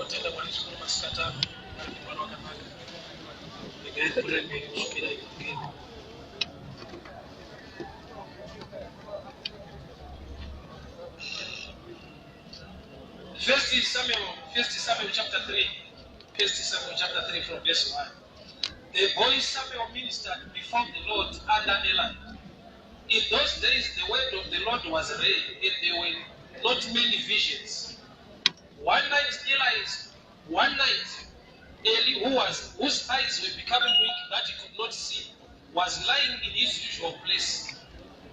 Tinotenda Mwari zvikuru masikati ano. Mwari ndi Mwari wakanaka. Regai tipfuurire mberi kusvikira ivhangeri. First Samuel chapter 3. First Samuel chapter 3 from verse 1. The boy Samuel ministered before the Lord under Eli. In those days the word of the Lord was rare, and there were not many visions. One night, Eli, whose eyes were becoming weak that he could not see, was lying in his usual place.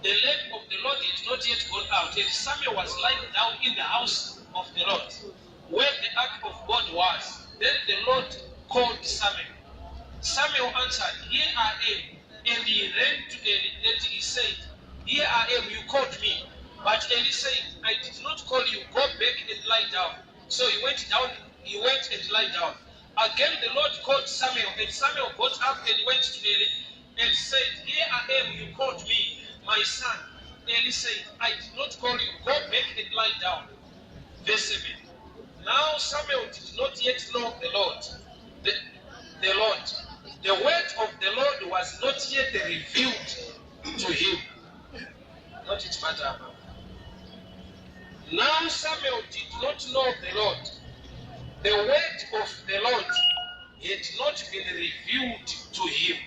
The lamp of the Lord had not yet gone out, and Samuel was lying down in the house of the Lord, where the ark of God was. Then the Lord called Samuel. Samuel answered, "Here I am." And he ran to Eli, and he said, "Here I am, you called me." But Eli said, "I did not call you. Go back and lie down." So he went down, he went and lie down. Again the Lord called Samuel, and Samuel got up and went to Eli and said, "Here I am, you called me, my son." Eli said, "I did not call you. Go back and lie down." Verse 7. Now Samuel did not yet know the Lord. The Lord. The word of the Lord was not yet revealed to him. Not it matter. Now Samuel did not know the Lord. The word of the Lord had not been revealed to him.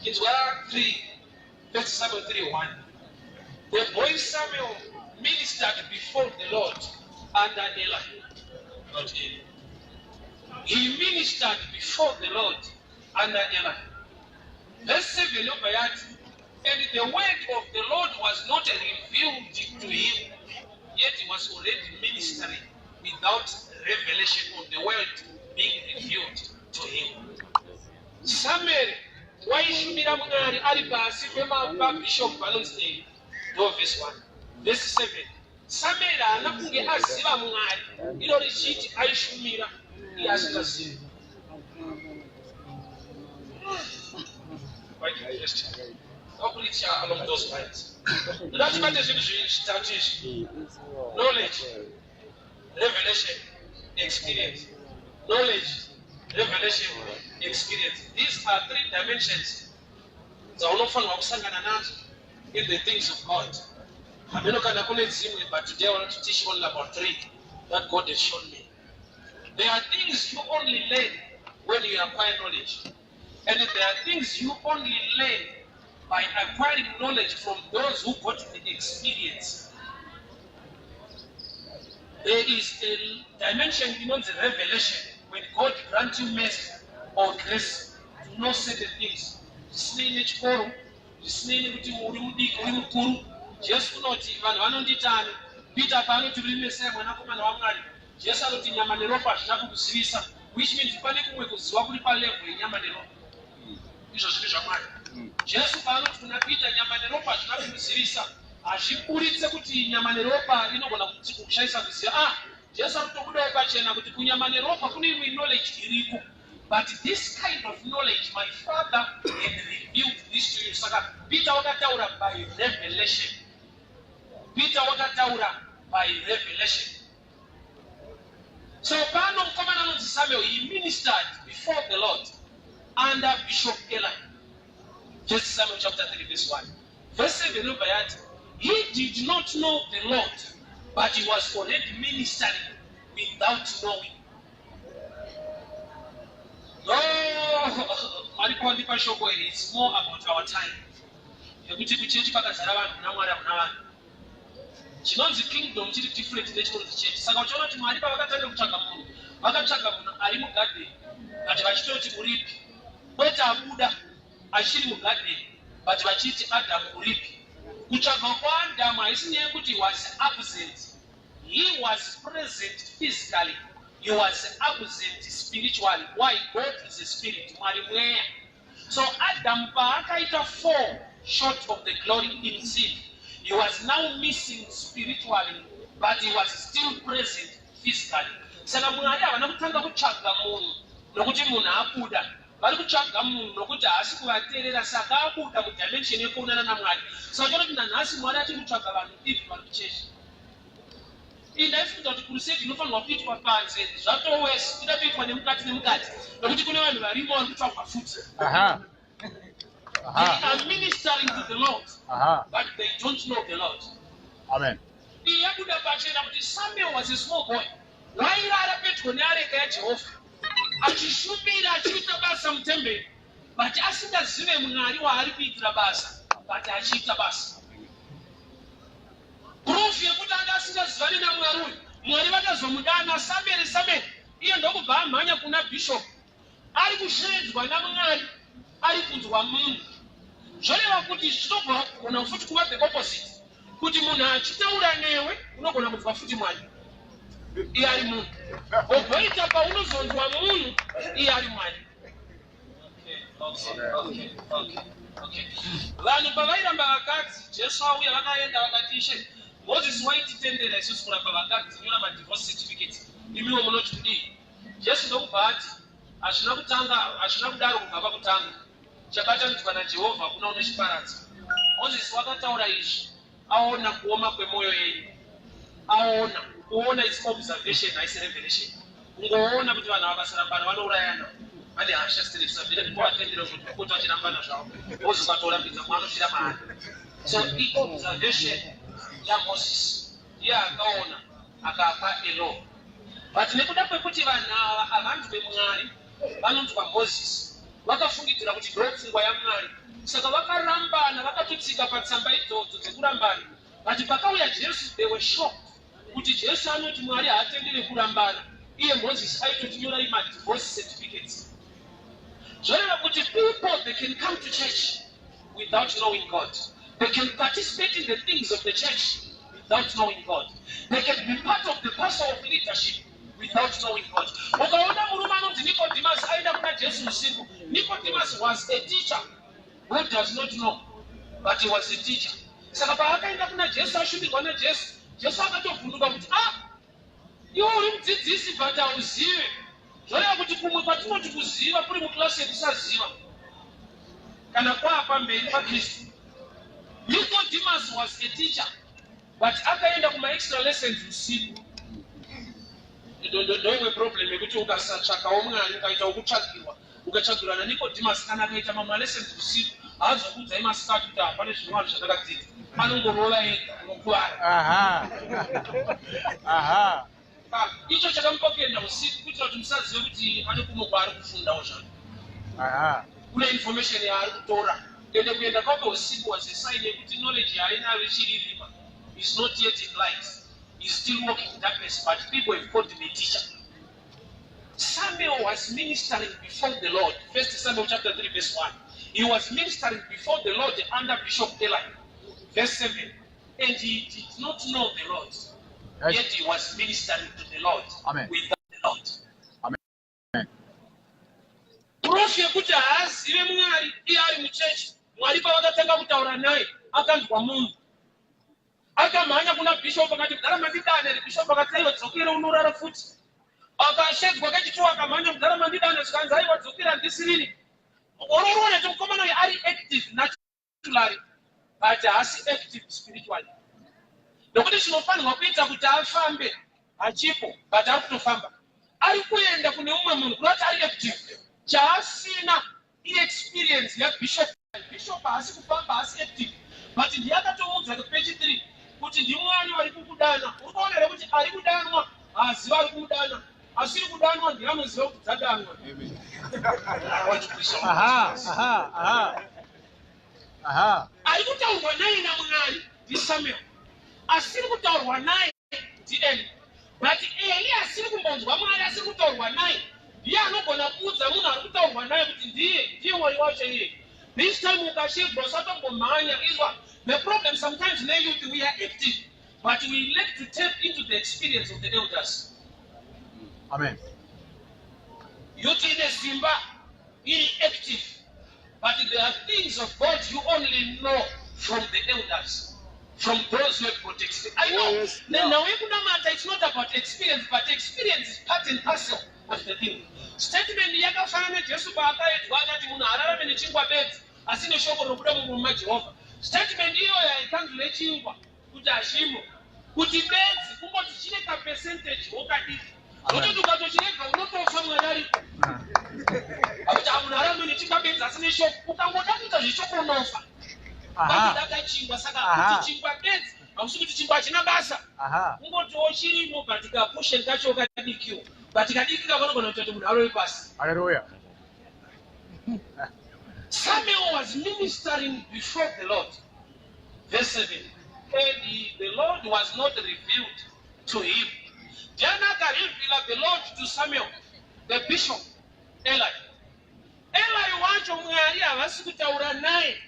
It's 3, verse Samuel 3 1. The boy Samuel ministered before the Lord under Eli. Not Eli. He ministered before the Lord under Eli. Verse 7 yobva yati, and the word of the Lord was not revealed to him, yet he was already ministering without revelation of the word being revealed to him. Samuel waishumira Mwari ari pasi pemabishop vanonzi Eli. Ndo verse 1. Verse 7, Samuel haana kunge aziva Mwari, iro richiti aishumira iye asingazivi. Quite interesting. Ndakupreacha along those lines. Ndoda tibate zvinhu zvitatu izvi: knowledge, revelation, experience. Knowledge, revelation, experience. These are three dimensions dzaunofanirwa kusangana nadzo in the things of God. Hameno kana kune dzimwe, but today I want to teach only about three that God has shown me. There are things you only learn when you acquire knowledge, and there are things you only learn by acquiring knowledge from those who got the experience. There is a dimension inonzi revelation, when God grant you mercy or grace to know certain things, zvisinei nechikoro, zvisinei nekuti uri mudiki, uri mukuru. Jesu unoti, "Vanhu vanonditani?" Peter paanoti, "Uri Mesaya, Mwanakomana waMwari," Jesu anoti, "Nyama neropa hazvina kukuzivisa," which means pane kumwe kuziva kuri palevel yenyama neropa, izvo zviri zvaMwari. Jesu paanoti kuna Peter, "Nyama neropa hazvina kukuzivisa," hazviburitse kuti nyama neropa inogona kushayisa kuziva. Ah, Jesu ari kutobudawo pachena kuti kunyama neropa kune imwe knowledge iriko, but this kind of knowledge, my Father had revealed this to you. Saka Peter wakataura by revelation. Peter wakataura by revelation. So pano mukomana anonzi Samuel, he ministered before the Lord under Bishop Eli. First Samuel chapter 3 verse 1. Verse 7 inobva yati, he did not know the Lord, but he was already ministering without knowing. No, Mwari pawandipa shoko iri, it's more about our time, yekuti kuchechi kwakazara vanhu, kuna Mwari hakuna vanhu. Chinonzi kingdom chiri different nechinonzi chechi. Saka uchiona kuti Mwari pavakatanga kutsvaga munhu, vakatsvaga munhu ari mugadheni, but vachitoti, "Uripi?" Kwete abuda, achiri mugadheni, but vachiti, "Adhamu, uripi?" Kutsvaga kwaAdhamu haisi nyaya yekuti was absent. He was present physically, he was absent spiritually. Why? God is a spirit. Mwari mweya. So Adam paakaita fall short of the glory in sin, he was now missing spiritually, but he was still present physically. Saka Mwari havana kutanga kutsvaga munhu nokuti munhu abuda. Vari kutsvaga munhu nokuti haasi kuvateerera, saka abuda mudimension yekuonana naMwari. Saka uchiona kuti nanhasi Mwari achiri kutsvaga vanhu, even vari kuchechi. Indaisi. kuita kuti crusade inofanirwa kuitwa panze zvatowese, idatoitwa nemukati nemukati, nekuti kune vanhu varimo vari kutsvagwa futi. They are ministering to the Lord, but they don't know the Lord. Amen. Iyi yabuda pachena kuti Samuel was a small boy wairara pedyo neareka yaJehovha, achishumira, achiita basa mutemberi, but asingazive Mwari waari kuitira basa, but achiita basa. Proof yekuti anga asingazivani naMwari uyu, Mwari vakazomudana, "Samueri, Samueri," iye ndokubva amhanya kuna bishop. Ari kushevedzwa naMwari, ari kunzwa munhu. Zvoreva kuti zvinogona futi kuva the opposite, kuti munhu achitaura newe unogona kunzwa futi Mwari, iye ari munhu. Ogoita paunozonzwa munhu, iye ari Mwari. Okay. Vanhu pavairamba vakadzi, Jesu auya, vakaenda vakati, "Ishe, Mozisi waititendera isusu kuramba vakadzi, tinyora madivorce certificate. Imiwo munoti kudii?" Jesu ndokubva ati, "Hazvina kutanga, hazvina kudaro kubva pakutanga. Chabatanidzwa naJehovha hakuna unochiparadza. Mozisi wakataura izvi aona kuoma kwemwoyo yenyu." Aona kuona is observation, haisi revelation. Kungoona kuti vanhu ava vasarambana vanourayana, vane hasha, vatendera kuti kuti vachirambana zvavo, Mozisi akatorambidza, mwanofira maari. So iobservation yaMozisi, iye akaona akapa a law, but nekuda kwekuti vanhu ava havanzwe Mwari, vanonzwa Mozisi, vakafungidzira kuti ndo pfungwa yaMwari, saka vakarambana, vakatotsika patsamba idzodzo dzekurambana. But pakauya Jesu, they were shocked kuti Jesu anoti Mwari haatendere kurambana, iye Mozisi aitotinyorai madivorce certificates. Zvoreva kuti people, they can come to church without knowing God. They can participate in the things of the church without knowing God. They can be part of the parcel of leadership without knowing God. Ukaona murume anonzi Nicodemus aenda kuna Jesu usiku, Nicodemus was a teacher who does not know, but he was a teacher. Saka paakaenda kuna Jesu, ashumirwa naJesu, Jesu akatovhunduka kuti, "Ah, iwe uri mudzidzisi but hauzive." Zvoreva kuti kumwe kwatinoti kuziva kuri muklasi yekusaziva kana kwaapamberi paKristu. Nicodemus was a teacher, but akaenda kumaextra lessons usiku. Ndoimwe problem yekuti ukasatsvakawo Mwari, ukaita wokutsvagirwa, ukatsvagirwa naNicodemus, kana akaita mamwe malessons usiku, haazokuudzai masikati kuti hapane zvinhu zvandakadzidza. Anongorova ega, unokuvara. Aha. Aha. Ah, icho chakamupa kuenda usiku kuitira kuti musazive kuti ane kumwe kwaari kufundawo zvake, kune information yaari kutora. Ende kuenda kwake usiku was a sign yekuti knowledge yaainayo ichiri rima, is not yet in light, is still walking in darkness, but people have called him a teacher. Samuel was ministering before the Lord. First Samuel chapter 3 verse 1. He was ministering before the Lord under Bishop Eli. Verse 7. And he did not know the Lord. Yet he was ministering to the Lord Amen. Without the Lord. Amen. Proof yekuti haazive Mwari, iye ari muchechi, Mwari pavakatanga kutaura naye akanzwa munhu. Akamhanya kuna bishop akati, "Mudhara, mandidane." Bishop akati, "Aiwa, dzokere unorara futi." Akashedzwa kechituwa, akamhanya, "Mudhara, mandidane." Zvikanzi, "Aiwa, dzokera, handisirini." Unoona kuti mukomana uyu ari active naturally, but haasi active spiritually, nokuti chinofanirwa kuita kuti afambe hachipo, but ari kutofamba, ari kuenda kune umwe munhu, kuda kuti ari active. Chaasina iexperience yabishop. Bishop haasi kufamba, haasi active, but ndiye akatomuudza page 3 kuti ndiMwari vari kukudana. Uri kuona here kuti ari kudanwa haaziva ari kumudana, asiri kudanwa ndiye anoziva kuti dzadanwa? I want to preach on this. Aha. Aha. Aha. Ari kutaurwa naye naMwari ndiSamuel, asiri kutaurwa naye ndiEli, but Eli asiri kumbonzwa Mwari, asiri kutaurwa naye, ndiye anogona kuudza munhu ari kutaurwa naye kuti ndiye Mwari wacho iye. This time ukashedzwa, usatombomhanya. Izwa, the problem sometimes neyouth, we are active, but we lack to tap into the experience of the elders. Amen. Youth ine simba, iri active, but there are things of God you only know from the elders, from those who have got experience. I know. Oh, yes. Nenhau yekunamata, it's not about experience, but experience is part and parcel of the thing. Statement yakafanana neJesu paakaedzwa akati, "Munhu haararame nechingwa bedzi, asi neshoko rokuda mumuromo maJehovha." Statement iyoyo haikanzwi nechingwa kuti hachimo, kuti bedzi kungoti chine kapercentage. Aha. Pakuda kachingwa, saka Aha. kuti chingwa bedzi, hakusi kuti chingwa hachina basa. Kungotiwo chirimo, but kaportion kacho kadikiwo, but kadiki kakanogona kuita kuti munhu arove pasi. Hallelujah. Samuel was ministering before the Lord. Verse 7. And the Lord was not revealed to him. Ndiani akareveala the Lord to Samuel? The bishop, Eli. Eli wacho Mwari havasi kutaura naye.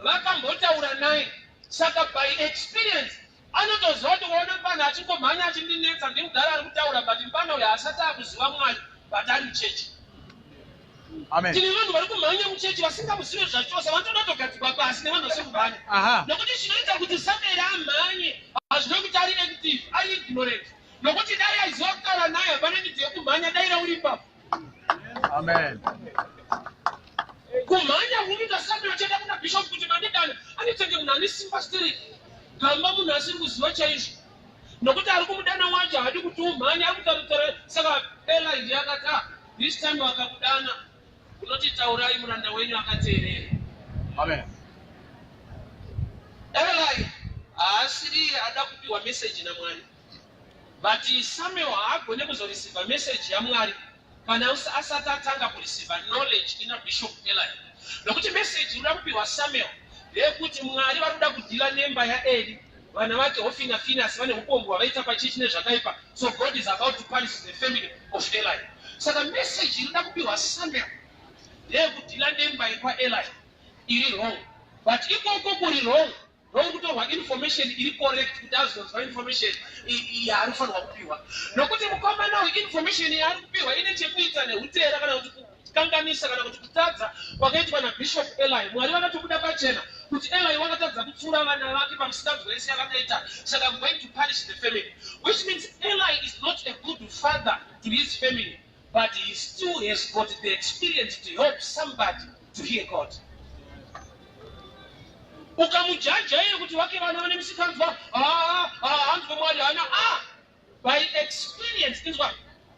Vakambotaura naye. Saka by experience anotoziva kuti uona mupana achingomhanya achindinetsa, ndimudhara ari kutaura, but mupana uyu haasati akuziva Mwari, but ari muchechi. Amen. Tine vanhu vari kumhanya muchechi vasingamuzive zvachose, vanotoda kutogadzikwa pasi nevanhu vasiri kumhanya. Nokuti chinoita kuti Samueri amhanye hazvina kuti ari active, ari ignorant, nokuti dai aiziva kutaura naye, hapana need yekumhanya, dai rauri ipapo. Amen. Kumhanya kunoita Samuel achienda kuna bishop kuti mandidana, anotenge munhu ane simba stereki gamba, munhu asiri kuziva chaizvo, nokuti ari kumudana wacho haadi kuti umhanye, ari kutaura. Saka Eli ndiye akati, "Ah, this time vakakudana unoti, 'Taurai, muranda wenyu akateerera.'" Amen. Eli haasiriye ada kupiwa meseji naMwari, but Samuel haagone kuzoreceiva meseji yaMwari kana asati atanga kureceiva knowledge ina Bishop Eli, nokuti meseji inoda kupiwa Samuel ndeyekuti Mwari vari kuda kudeala nemba yaEli, vana vake Hofni naPhinehas vane upombwe hwavaita pachechi nezvakaipa, so God is about to punish the family of Eli. Saka meseji inoda kupiwa Samuel ndeyekudeala nemba yekwaEli iri wrong, but ikoko kuri wrong ndokutorwa information iri correct kuti azonzwa information yaari kufanirwa kupiwa, nokuti mukomana uyu information yaari kupiwa ine chekuita neutera kana kuti kukanganisa kana kuti kutadza kwakaitwa naBishop Eli. Mwari vakatobuda pachena kuti Eli wakatadza kutsiura vana vake pamusikanzwa yese yavakaita, saka I'm going to punish the family, which means Eli is not a good father to his family, but he still has got the experience to help somebody to hear God. Ukamujudga iye kuti wake vana vane musikanzwa, hanzwe Mwari hana. Ah, by experience, inzwa,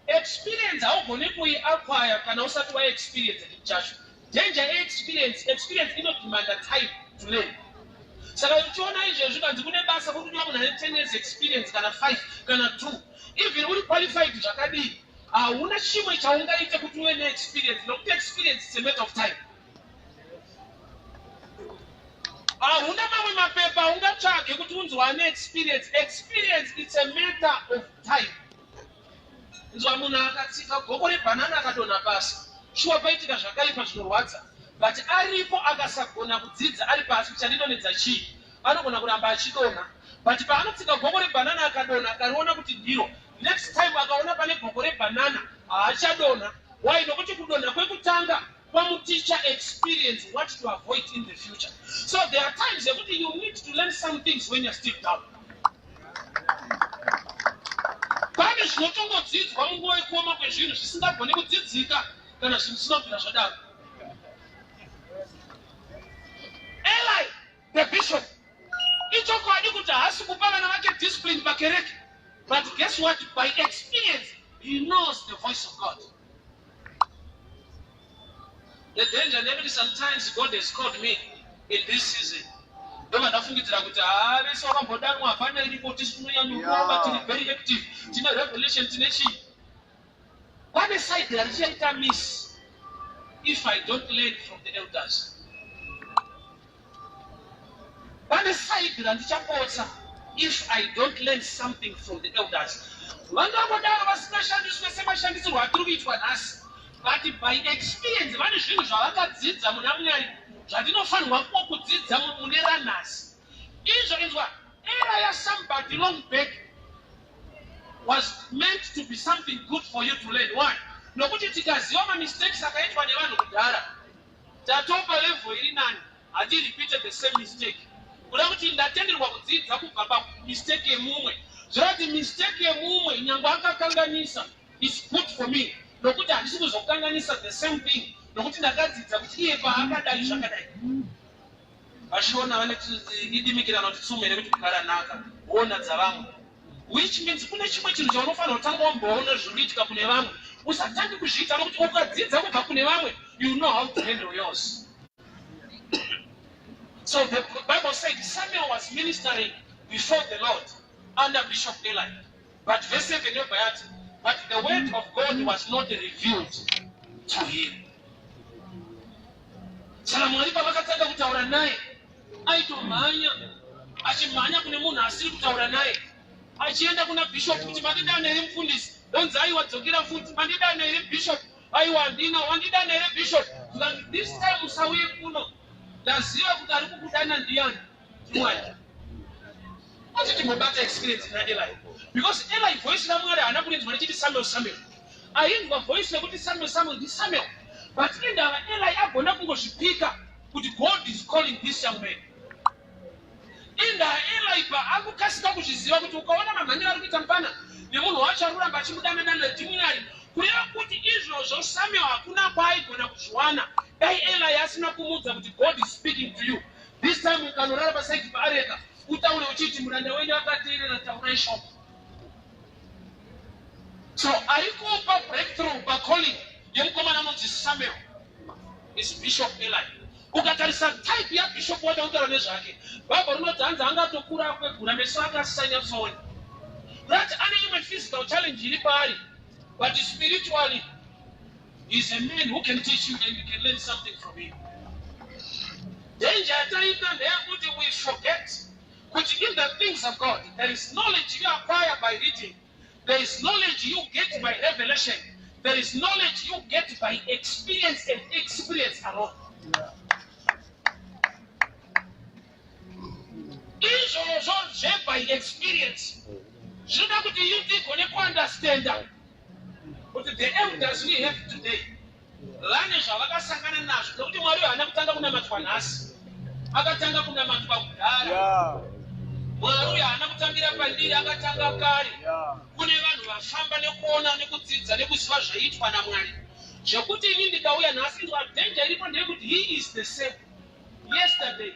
experience haugoni kuiacquire kana usati waexperience chinhu chacho. Danger yeexperience, experience inodemanda time to learn. Saka uchiona izvezvi kanzi kune basa kuri kudiwa munhu ane 10 years experience kana 5 kana 2, even uri qualified zvakadii, hauna chimwe chaungaite kuti uve neexperience, nokuti experience is a matter of time. Hauna mamwe mapepa aungatsvage kuti unzi wane experience. Experience, it's a matter of time. Nzwa, munhu akatsika goko rebhanana akadonha pasi, shuwa paitika zvakaipa zvinorwadza, but aripo akasagona kudzidza ari pasi kuti chandidonhedza chii, anogona kuramba achidonha. But paanotsika goko rebhanana akadonha, akariona kuti ndiro, next time akaona pane goko rebhanana haachadonha. Why? Nokuti kudonha kwekutanga kwamuteacha experience what to avoid in the future. So there are times yekuti you need to learn some things when you're still down. Pane zvinotongodzidzwa munguva yekuoma kwezvinhu zvisingagoni kudzidzika kana zvinhu zvisina kubvira zvadaro. Eli the bishop, ichokwadi kuti haasi kupa vana vake discipline pakereke, but guess what? By experience he knows the voice of God. The danger ndeyekuti sometimes God has called me in this season, ndobva ndafungidzira kuti haa, vese vakambodanwa hapana iripo, tisu tinonyanyorova, tiri very active, tine revelation, tine chii. Pane side rarichaita miss if I don't learn from the elders. Pane side randichapotsa if I don't learn something from the elders. Vangangodaro vasingashandiswe semashandisirwo atiri kuitwa nhasi, but by experience vane zvinhu zvavakadzidza muna Mwari zvandinofanirwa kuwo kudzidza mune ranhasi izvo. Inzwa, error yasomebody long back was meant to be something good for you to learn. Why? Nokuti tikaziva mamistakes akaitwa nevanhu kudhara, tatopa level iri nani, hatirepeate the same mistake. Kuda kuti ndatenderwa kudzidza kubva pamistake yemumwe, zvoreva kuti mistake yemumwe, nyange akakanganisa, is good for me, nokuti handisi kuzokanganisa the same thing, nokuti ndakadzidza kuti iye paakadai zvakadai. VaShona vane idimikirano kuti tsume rekuti kugara nhaka ona dzavamwe, which means kune chimwe chinhu chaunofanira kutanga wamboona zviri kuitika kune vamwe usatangi kuzviita, nokuti ukadzidza kubva kune vamwe, you know how to handle yours. So the Bible said Samuel was ministering before the Lord under Bishop Eli. But verse 7 yobva yati, but the word of God was not revealed to him. Saka Mwari pavakatanga kutaura naye, aitomhanya, achimhanya kune munhu asiri kutaura naye, achienda kuna bishop kuti, "Mandidana here, mufundisi?" Onzi, "Aiwa, dzokera futi." "Mandidana here, bishop?" "Aiwa, handina." "Wandidana here, bishop?" Zvikanzi, "This time usauye kuno, ndaziva kuti ari kukudana ndiani, Mwari." Ati timbobata experience naEli, because Eli voice raMwari haana kurinzwa richiti, "Samuel, Samuel." Ainzwa voice rekuti, "Samuel, Samuel," ndiSamuel, but indava Eli agona kungozvipika kuti God is calling this young man? Indaa Eli paakukasika kuzviziva kuti ukaona mamhanyiro ari kuita mufana nemunhu wacho ari kuramba achimudananana ndiMwari, kureva kuti izvozvo Samuel hakuna kwaaigona kuzviwana dai Eli asina kumuudza kuti, "God is speaking to you this time. Ukanorara paside paareka, utaure uchiti, 'Muranda wenyu akateerera, taurai shoko.'" So ari kupa breakthrough pacalling yemukomana anonzi Samuel is Bishop Eli. Ukatarisa type yabishop watautaura nezvake, Bhaibheri rinoti hanzi angatokura akwegura, meso ake asisanyatsoona, that ane imwe physical challenge iri paari, but spiritually is a man who can teach you and you can learn something from him. Danger yataita ndeyekuti we forget kuti in the things of God there is knowledge you acquire by reading, there is knowledge you get by revelation, there is knowledge you get by experience and experience alone. Izvozvo zveby experience zvinoda kuti you tigone kuunderstanda kuti the elders we have today vane zvavakasangana nazvo, nokuti Mwari haana kutanga kunamatwa nhasi, akatanga kunamatwa kudhara. Mwari uyu haana kutangira pandiri, akatanga kare. Kune vanhu vafamba nekuona, nekudzidza, nekuziva zvaiitwa naMwari, zvekuti ini ndikauya nhasi, danger iripo ndeyekuti he is the same yesterday,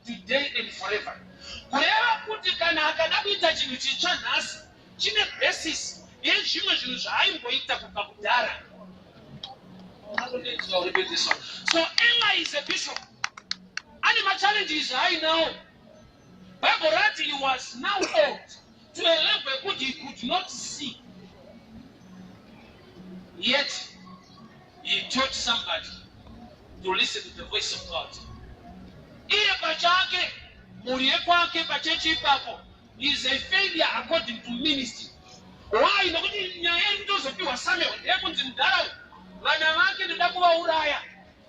today and forever, kureva kuti kana akada kuita chinhu chitsva nhasi, chine basis yezvimwe zvinhu zvaaimboita kubva kudhara. So Eli is a bishop ane machallenges aainawo. Bible rati he was now old to a level yekuti he could not see, yet he taught somebody to listen to the voice of God. Iye pachake, mhuri yekwake, pachechi ipapo is a failure according to ministry. Why? Nokuti nyaya iri kutozopiwa Samuel ndeyekunzi mudhara vana vake ndoda kuvauraya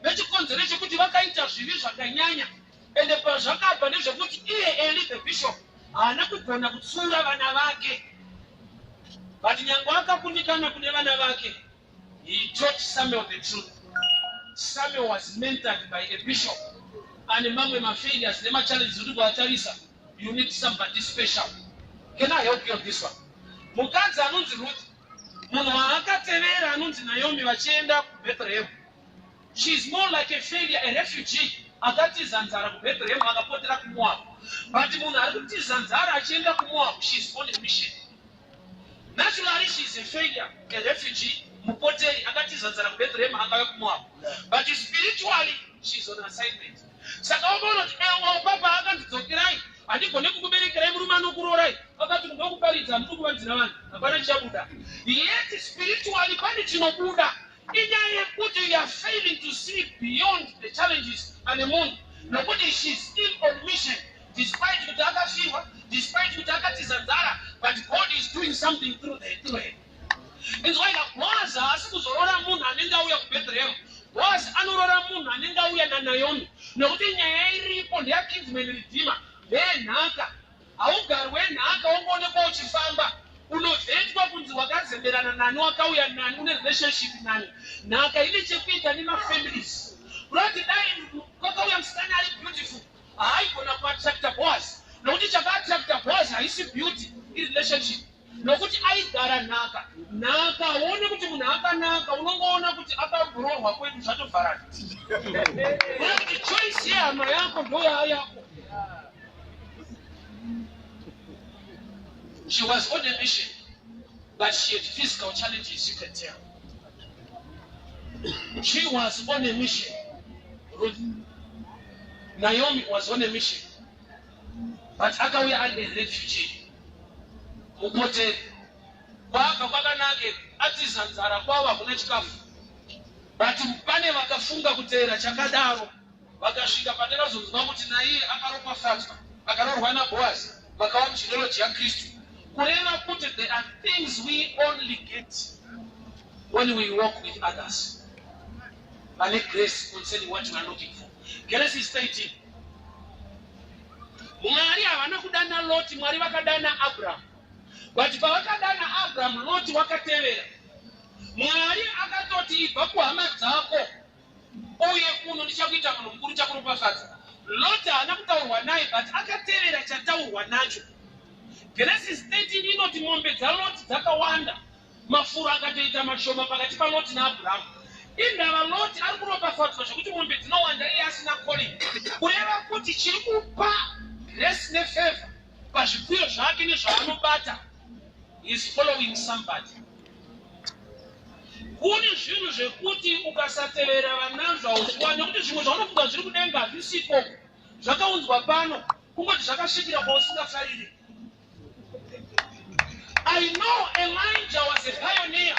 nechikonzero chekuti vakaita zvivi zvakanyanya. Ende pazvakabva ndezvekuti iye Eli the bishop haana kugona kutsiura vana vake, but nyange akakundikana kune vana vake, he taught Samuel the truth. Samuel was mentored by a bishop ane mamwe mafailures nemachallenges kuti kuatarisa you need somebody special. Can I help you on this one? Mukadzi anonzi Ruth, munhu waakatevera anonzi Naomi vachienda kuBethlehem, she is more like a failure, a refugee akatiza nzara kuBethlehem, akapotera kuMoab. But munhu ari kutiza nzara achienda kuMoab, she is on a mission. Naturally she is a failure, a refugee, mupoteri akatiza nzara kuBethlehem, akauya kuMoab, but spiritually she is on assignment. Saka wakaona kuti ewo papa akanzi, "Dzokerai, handigone kukuberekerai murume anokurorai." Akati, "Ndokuparidza, handidi kuvanzira vanhu, hapana chichabuda." Yet spiritually pane chinobuda. Inyaya yekuti you are failing to see beyond the challenges ane munhu, nokuti she is still on mission despite kuti akafirwa, despite kuti akatiza nzara, but God is doing something through her. Inzwaika, Boaz haasi kuzorora munhu anenge auya kuBethlehem. Boaz anorora munhu anenge auya naNaomi, nokuti nyaya iripo ndeyakinsman redeemer, ndeyenhaka. Haugari wenhaka wongoonekwa uchifamba, unovhetwa kunzi wakazemberana nani, wakauya nani, une relationship nani. Nhaka ine chekuita nemafamilies. Kurati dai kwakauya musikana ari beautiful, haaigona kuattracta Boaz, nokuti chakaattracta Boaz haisi beauty, irelationship, nokuti aigara nhaka. Nhaka uone kuti munhu akanaka, unongoona kuti akabhurohwa kwedu, zvatovharana, kuti choice yehama yako ndo yaayako. She was on a mission, but she had physical challenges, you can tell. She was on a mission, Ruth. Naomi was on a mission, but akauya ari a refugee, mupoteri. Kwaabva kwakanaka, atiza nzara, kwavo hakuna chikafu, but pane vakafunga kuteera chakadaro, vakasvika patakazonzwa kuti naiye akaropafadzwa, akaroorwa naBhoazi, vakava mugenealogy yaKristu. Kureva kuti there are things we only get when we walk with others vane grace concerning what we are looking for. Genesis 13, Mwari havana kudana Loti, Mwari vakadana Abraham, but pavakadana Abraham, Loti wakatevera. Mwari akatoti, "Ibva kuhama dzako uye kuno, ndichakuita munhu mukuru, chakuropafadza." Loti haana kutaurwa naye, but akatevera chataurwa nacho. Genesis 13 inoti mombe dzaLoti dzakawanda, mafuro akatoita mashoma pakati paLoti naAbhurahamu. Indava Loti ari kuropafadzwa zvekuti mombe dzinowanda, iye asina calling? Kureva kuti chiri kupa grace nefavor pazvipfuyo zvake nezvaanobata is following somebody. Kune zvinhu zvekuti ukasatevera vanazvo hauzviwani, nekuti zvimwe zvaunofunga zviri kudenga hazvisiko, zvakaunzwa pano, kungoti zvakasvikira kwausingafariri. I know Elijah was a pioneer.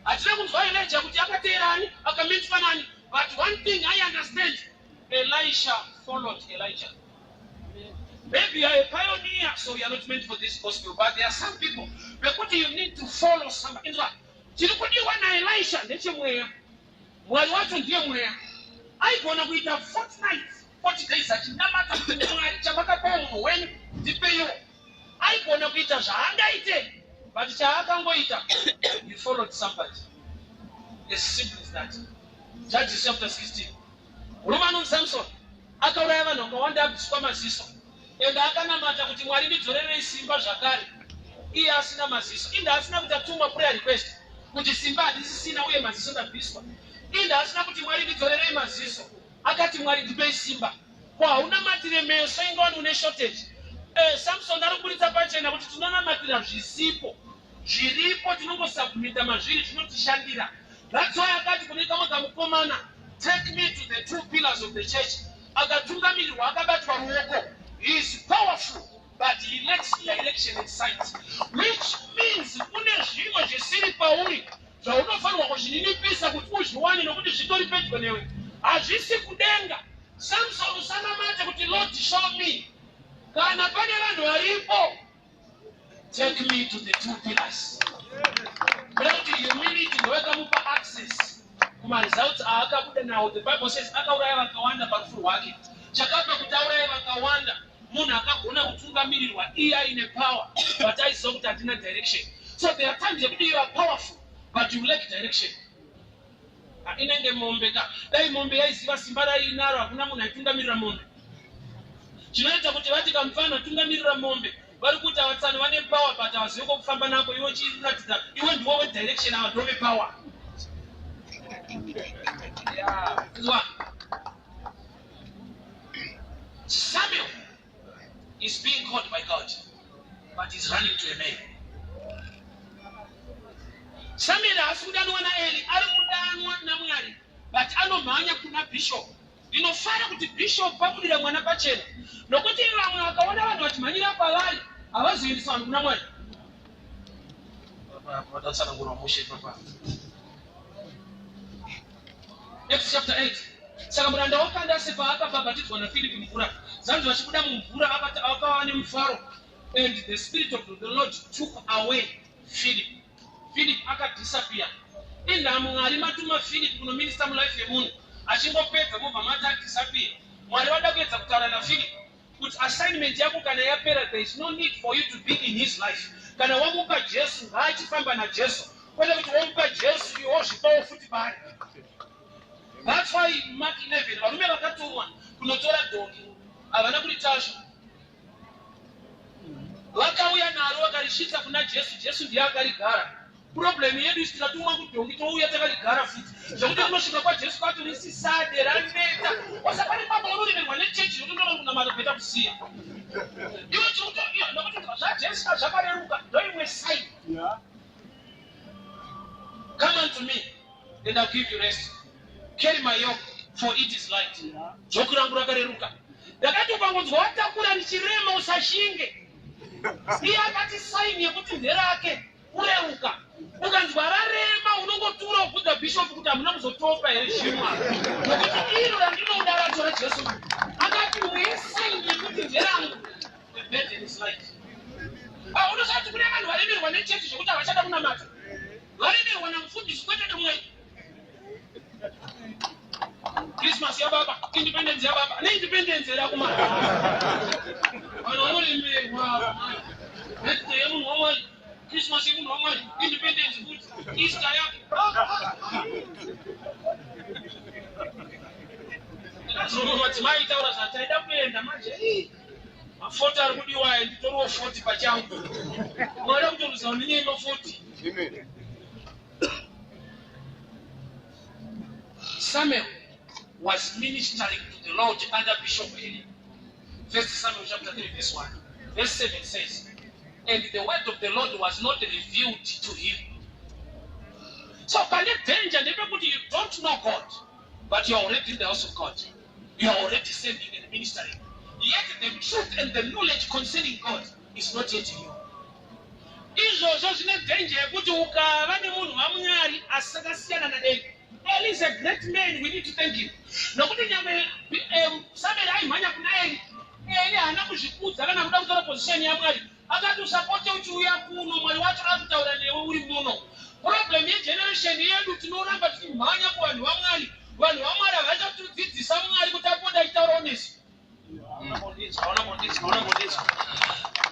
Hatina kunzwa Elijah kuti akateerani, akamitwa nani, but one thing I understand, Elisha followed Elijah. Maybe you are a pioneer, so you are not meant for this gospel, but there are some people vekuti you need to follow somebody. Inzwa, chiri kudiwa naElisha ndechemweya. Mwari wacho ndiye mweya. Aigona kuita fortnight, 40 days achinamata kuti, "Mwari, chamakapawo munhu wenyu ndipeiwo." Aigona kuita zvaangaite, but chaakangoita, he followed somebody. As simple as that. Judges chapter 16, murume anonzi Samson akauraya vanhu vakawanda, abviswa maziso, ende akanamata kuti, "Mwari, ndidzorerei simba zvakare," iye asina maziso. Inde asina kuti atuma prayer request kuti, "Simba handisisina uye maziso ndabviswa." Inde asina kuti, "Mwari, ndidzorerei maziso." Akati, "Mwari, ndipei simba." Ko haunamatire meso ingawani une shortage? Samson ari kuburitsa pachena kuti tinonamatira zvisipo, zviripo tinongosubmita mazviri, zvinotishandira. That's why akati kune kamwe kamukomana, "Take me to the two pillars of the church." Akatungamirirwa, akabatwa ruoko. He is powerful, but he lacks direction and sight, which means kune zvimwe zvisiri pauri zvaunofanirwa kuzvininipisa kuti uzviwane, nokuti zvitori pedyo newe, hazvisi kudenga. Samson, usanamate kuti, "Lord, show me." Kana pane vanhu varipo, take me to the two pillars. Kuda kuti humility ndowekamupa access kumaresults aakabuda nawo. The Bible says akauraya vakawanda parufu rwake. Chakapa kuti auraye vakawanda, munhu akagona kutungamirirwa. Iye aine power, but aiziva kuti handina direction. So there are times yekuti you are powerful, but you lack direction. Ah, inenge mombe ka. Dai mombe yaiziva simba rainaro, hakuna munhu aitungamirira mombe. Chinoita kuti vati kamufana tungamirira mombe, vari kuti avatsani vane power, but havazivi kwokufamba nako. Iwe chiratidza, iwe ndiwo wedirection, ava ndove power. Inzwa, Samuel is being called by God, but he's running to a man. Samuel haasi kudanwa naEli, ari kudanwa naMwari, but anomhanya kuna bishop. Ndinofara kuti bishop vabudira mwana pachena, nokuti vamwe vakaona vanhu vachimhanyira kwavari, havazoendesa vanhu kuna Mwari. Vadatsanangurwa mushe papa. Acts chapter 8. Saka muranda waKandase paakabhabhatidzwa naFiripi mvura, zanzi vachibuda mumvura akava nemufaro, and the Spirit of the Lord took away Philip. Philip akadisappear. Inda Mwari matuma Philip kunominister mulife yemunhu, achingopedza mobva mati adisappear. Mwari vada kuedza kutaura naPhilip kuti assignment yako kana yapera, there is no need for you to be in his life. Kana wamupa Jesu, ngaachifamba naJesu, kwete kuti wamupa Jesu, iwe wozvipawo futi paari. That's why Mark 11, varume vakatumwa kunotora dhongi havana kuritasva. Vakauya naro, vakarisvitsa kuna Jesu. Jesu ndiye akarigara. Problem yedu isi tikatumwa kudhongi, touya takarigara futi, zvekuti rinosvika kwaJesu kwacho risisade, raneta. Wasapane papa unoremerwa nechechi zvekuti ndona kunamata kuita kusiya iwe chiri nokuti zvaJesu zvakareruka. Ndoimwe sign. "Come unto me and I'll give you rest. Carry my yoke." for it is light. Joki rangu rakareruka. Ndakati ukangonzwa watakura richirema, usashinge. Iye akati sign yekuti nderake kureruka. Ukanzwa rarema, unongotura ubvunza bhishopu kuti hamuna kuzotopa here zvimwa, nokuti iro randinoda racho raJesu akati wesign yekuti nderangu, the burden is light. Ah, unosati kune vanhu varemerwa nechechi zvokuti havachada kunamata, varemerwa namufundisi, kwete nemwei. Christmas yababa, Independence yababa, neIndependence here akumana. Vanhu vanoremerwa. Birthday yemunhu waMwari, Christmas yemunhu waMwari, Independence futi, Easter yake. Ndakazorwa madzimai aitaura zvataida kuenda manje. Ma40 ari kudiwa aya, nditoriwo 40 pachangu. Mwari akutoruza nenyaya yema40. Amen. Samuel was ministering to the Lord under Bishop Eli. First Samuel chapter 3, verse 1. Verse 7 says, "And the word of the Lord was not revealed to him." So pane danger ndepekuti you don't know God, but you are already in the house of God. You are already serving and ministering. Yet the truth and the knowledge concerning God is not yet in you. Izvozvo zvine danger yekuti ukava nemunhu waMwari asakasiyana naEli. Eli is a great man, we need to thank him, nokuti nyangwe Samuel aimhanya kuna Eli, Eli haana kuzvikudza kana kuda kutora position yaMwari. Akati, "Usapote uchiuya kuno, Mwari wacho akutaura newe uri muno." Problem yegeneration yedu, tinoramba tichimhanya kuvanhu vaMwari. Vanhu vaMwari havachatidzidzisa Mwari kuti apote achitaurawo nesu. Hauna kundinzwa, hauna kundinzwa.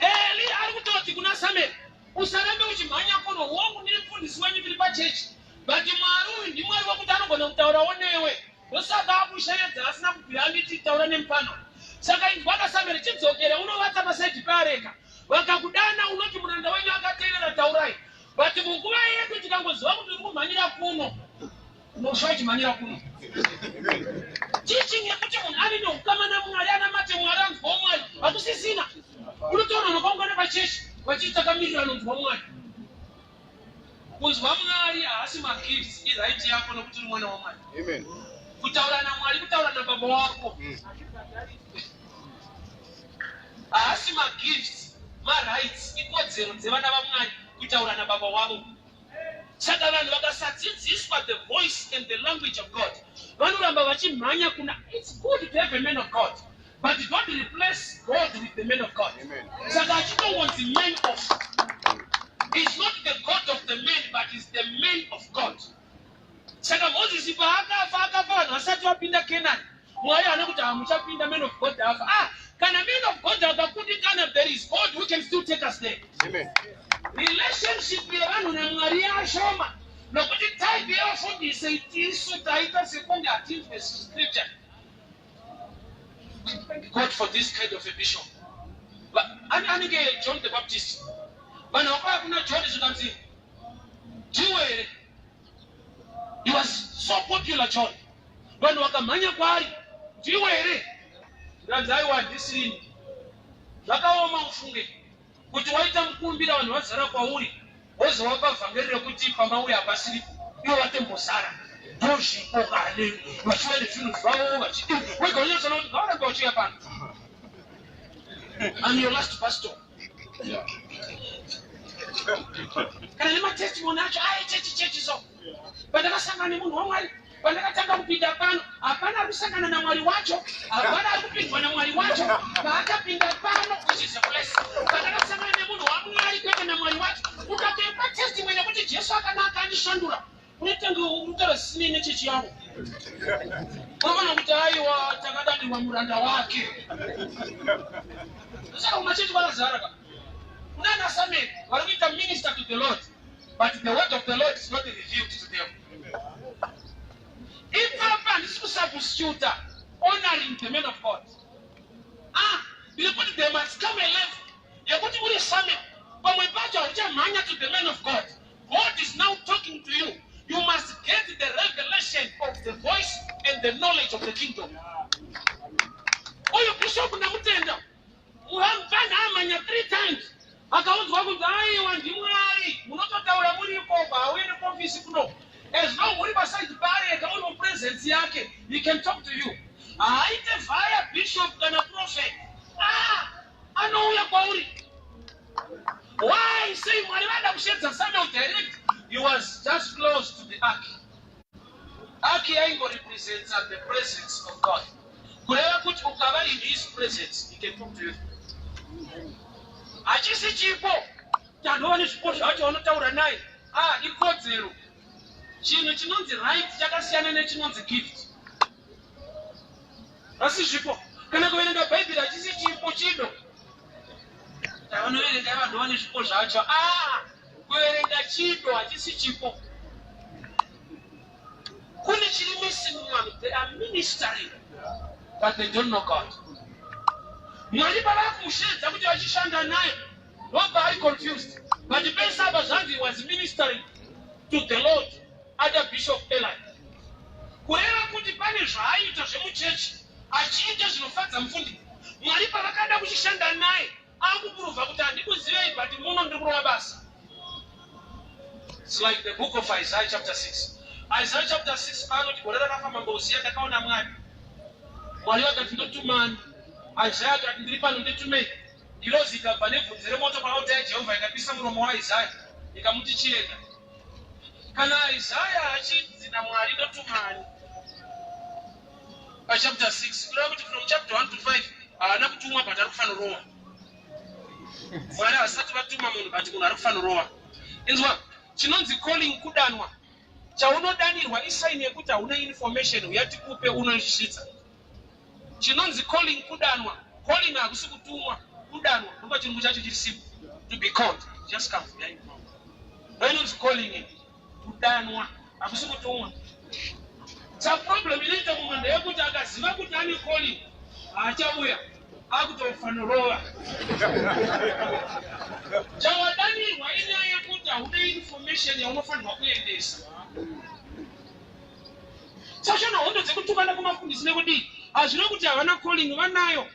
Eli ari kutoti kuna Samuel, "Usarambe uchimhanya kuno. Hongu, ndiri mufundisi wenyu, tiri pachechi, but Mwari uyu ndiMwari wekuti anogona kutaurawo newe. Ndosaka akusheedza, asina kubvira anditi taura nemupano. Saka inzwaka Samuel, chidzokere unovata paside peareka. Vakakudana, unoti, 'Muranda wenyu akateerera, taurai.'" But munguva yedu, tikangoziva kuti uri kumhanyira kuno, unosva uchimhanyira kuno. Teaching yekuti munhu ave neukama naMwari, anamate Mwari, anzwawo Mwari, hakusisina. Unotaura nakaungana pachechi vachiti takamirira anonzwa Mwari. Kunzwa Mwari haasi magifts, iright yako nokuti uri mwana waMwari. Amen. Kutaura naMwari kutaura nababa wako. Haasi magifts, marights, ikodzero dzevana vaMwari kutaura nababa wavo. Saka vanhu vakasadzidziswa the voice and the language of God, vanoramba vachimhanya kuna. It's good to have a man of God, but don't replace God with the man of God. Amen. Saka achitongonzi man of is not the God of the man, but is the man of God. Saka Mozisi paakafa, akafa vanhu vasati vapinda Kenani. Mwari haana kuti hamuchapinda, man of God afa. Ah, kana man of God akakundikana, there is God who can still take us there. Amen. Relationship yevanhu naMwari yashoma nokuti type yevafundisi tisu taita sekunge hatinzwe scripture. Thank God for this kind of a bishop. Anenge John the Baptist. Vanhu vakauya kuna John zvikanzi, "Ndiwe here?" He was so popular, John. Vanhu vakamhanya kwaari, "Ndiwe here?" Zvikanzi, "Aiwa, handisirini." Zvakaoma ufunge kuti waita mukumbira, vanhu vazara kwauri, wozovapa vhangeri rekuti pamauya hapasiripo, ivo vatembozara, ndozvipo kane vachiuya nezvinhu zvavo vachidi wega unyatsoona kuti ngavaramba vachiuya pano. I'm your last pastor. Kana nematestimony acho ai chechi chechi, so pandakasangana nemunhu waMwari, pandakatanga kupinda pano, hapana ari kusangana naMwari wacho, hapana ari kupindwa naMwari wacho. Paakapinda pano, which is a place pandakasangana nemunhu waMwari, kwete naMwari wacho. Ukatoipa testimony yekuti Jesu akanaka, andishandura, unotanga urutaura zvisinei nechechi yavo. Unoona kuti aiwa, takadanirwa muranda wake. Saka kumachechi kwakazara ka kunana Samuel vari kuita minister to the Lord, but the word of the Lord is not revealed to them. Ipapa handisi kusubstituta honoring the man of God. Ah, ndiri kuti there must come a level yekuti uri Samuel, pamwe pacho hauchamhanya to the man of God. God is now talking to you. You must get the revelation of the voice and the knowledge of the kingdom. Uyu bishop ndamutenda. Vanhu amhanya three times, akaudzwa kunzi, "Aiwa, ndiMwari, munototaura muri ikoko, hauendi kuofisi kuno." As long uri paside paareka, uri mupresence yake, he can talk to you. Haaite via bishop kana prophet. Ah, anouya kwauri. Why? Sei Mwari vada kushedza Samuel direct? He was just close to the ark. Ark yaingorepresenta the presence of God. Kureva kuti ukava in his presence, he can talk to you. Hachisi chipo. Tanhova nezvipo zvacho vanotaura naye. Ah, ikodzero. Chinhu chinonzi right chakasiyana nechinonzi gift. Asi zvipo. Kana kuverenga Bhaibheri hachisi chipo, chido. Vanoverenga vanhu vane zvipo zvacho. Ah, kuverenga chido, hachisi chipo. Kune chiri missing muvanhu. They are ministering but they don't know God. Mwari pavakushedza kuti vachishanda naye, vobva ari confused. But pese apa zvanzi was ministering to the Lord under Bishop Eli. Kureva kuti pane zvaaita zvemuchechi, achiita zvinofadza mufundi. Mwari pavakada kuchishanda naye, akupuruvha kuti handikuzivei, but muno ndiri kurova basa. It's like the book of Isaiah chapter 6. Isaiah chapter 6 paanoti, gore rakafa Mambo Uziya, ndakaona Mwari. Mwari vakati, "Ndotumani?" Isaiah akati, "Ndiri pano, nditumei." Ngirozi ikabva nebvudzi remoto paaltar yaJehovha, ikapisa muromo waIsaya, ikamuti, "Chienda." Kana Isaya achinzi naMwari, "Ndotumani?" pachapter 6, kureva kuti from chapter 1 to 5 haana kutumwa, but ari kufanorowa. Mwari havasati vatuma munhu, but munhu ari kufanorowa. Inzwa, chinonzi calling kudanwa. Chaunodanirwa isign yekuti hauna information, uya tikupe, unoisvitsa. Chinonzi calling kudanwa. Calling hakusi kutumwa, kudanwa. Ndopa chirungu chacho chiri simple: to be called. Just come. Ndo inonzi calling, kudanwa, hakusi kutumwa. Sa problem inoita mumwe ndeyekuti akaziva kuti ane calling, haachauya, akutofanorova. Chawadanirwa inyaya yekuti hauna information yaunofanirwa kuendesa. Sachona hondo dzekutukana kumafundisi nekudii, hazvina kuti havana calling. Vanayo,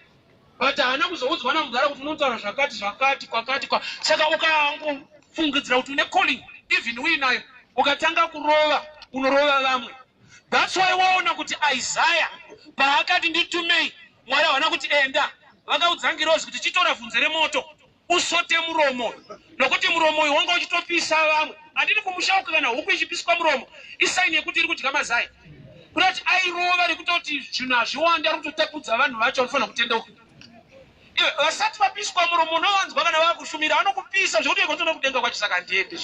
but haana kuzoudzwa namugara kuti unotaura zvakati zvakati kwakati kwa. Saka ukangofungidzira kuti une calling, even uinayo, ukatanga kurova, unorova vamwe. That's why waona kuti Isaya paakati, "Nditumei," Mwari havana kuti, "Enda." Vakaudza ngirozi kuti, "Chitora vhunze remoto, usote muromo, nokuti muromo uyu wanga uchitopisa vamwe." Handiti kumushauka, kana huku ichipiswa muromo, isign yekuti iri kudya mazai. Kuda kuti airova rekutoti zvinhu hazviwandi, ari kutotapudza vanhu vacho vanofanira kutendeuka. Iwe vasati vapiswa muromo, unovanzwa kana vakushumira, vanokupisa zvekuti ikotoda kudenga kwacho. Saka handiende.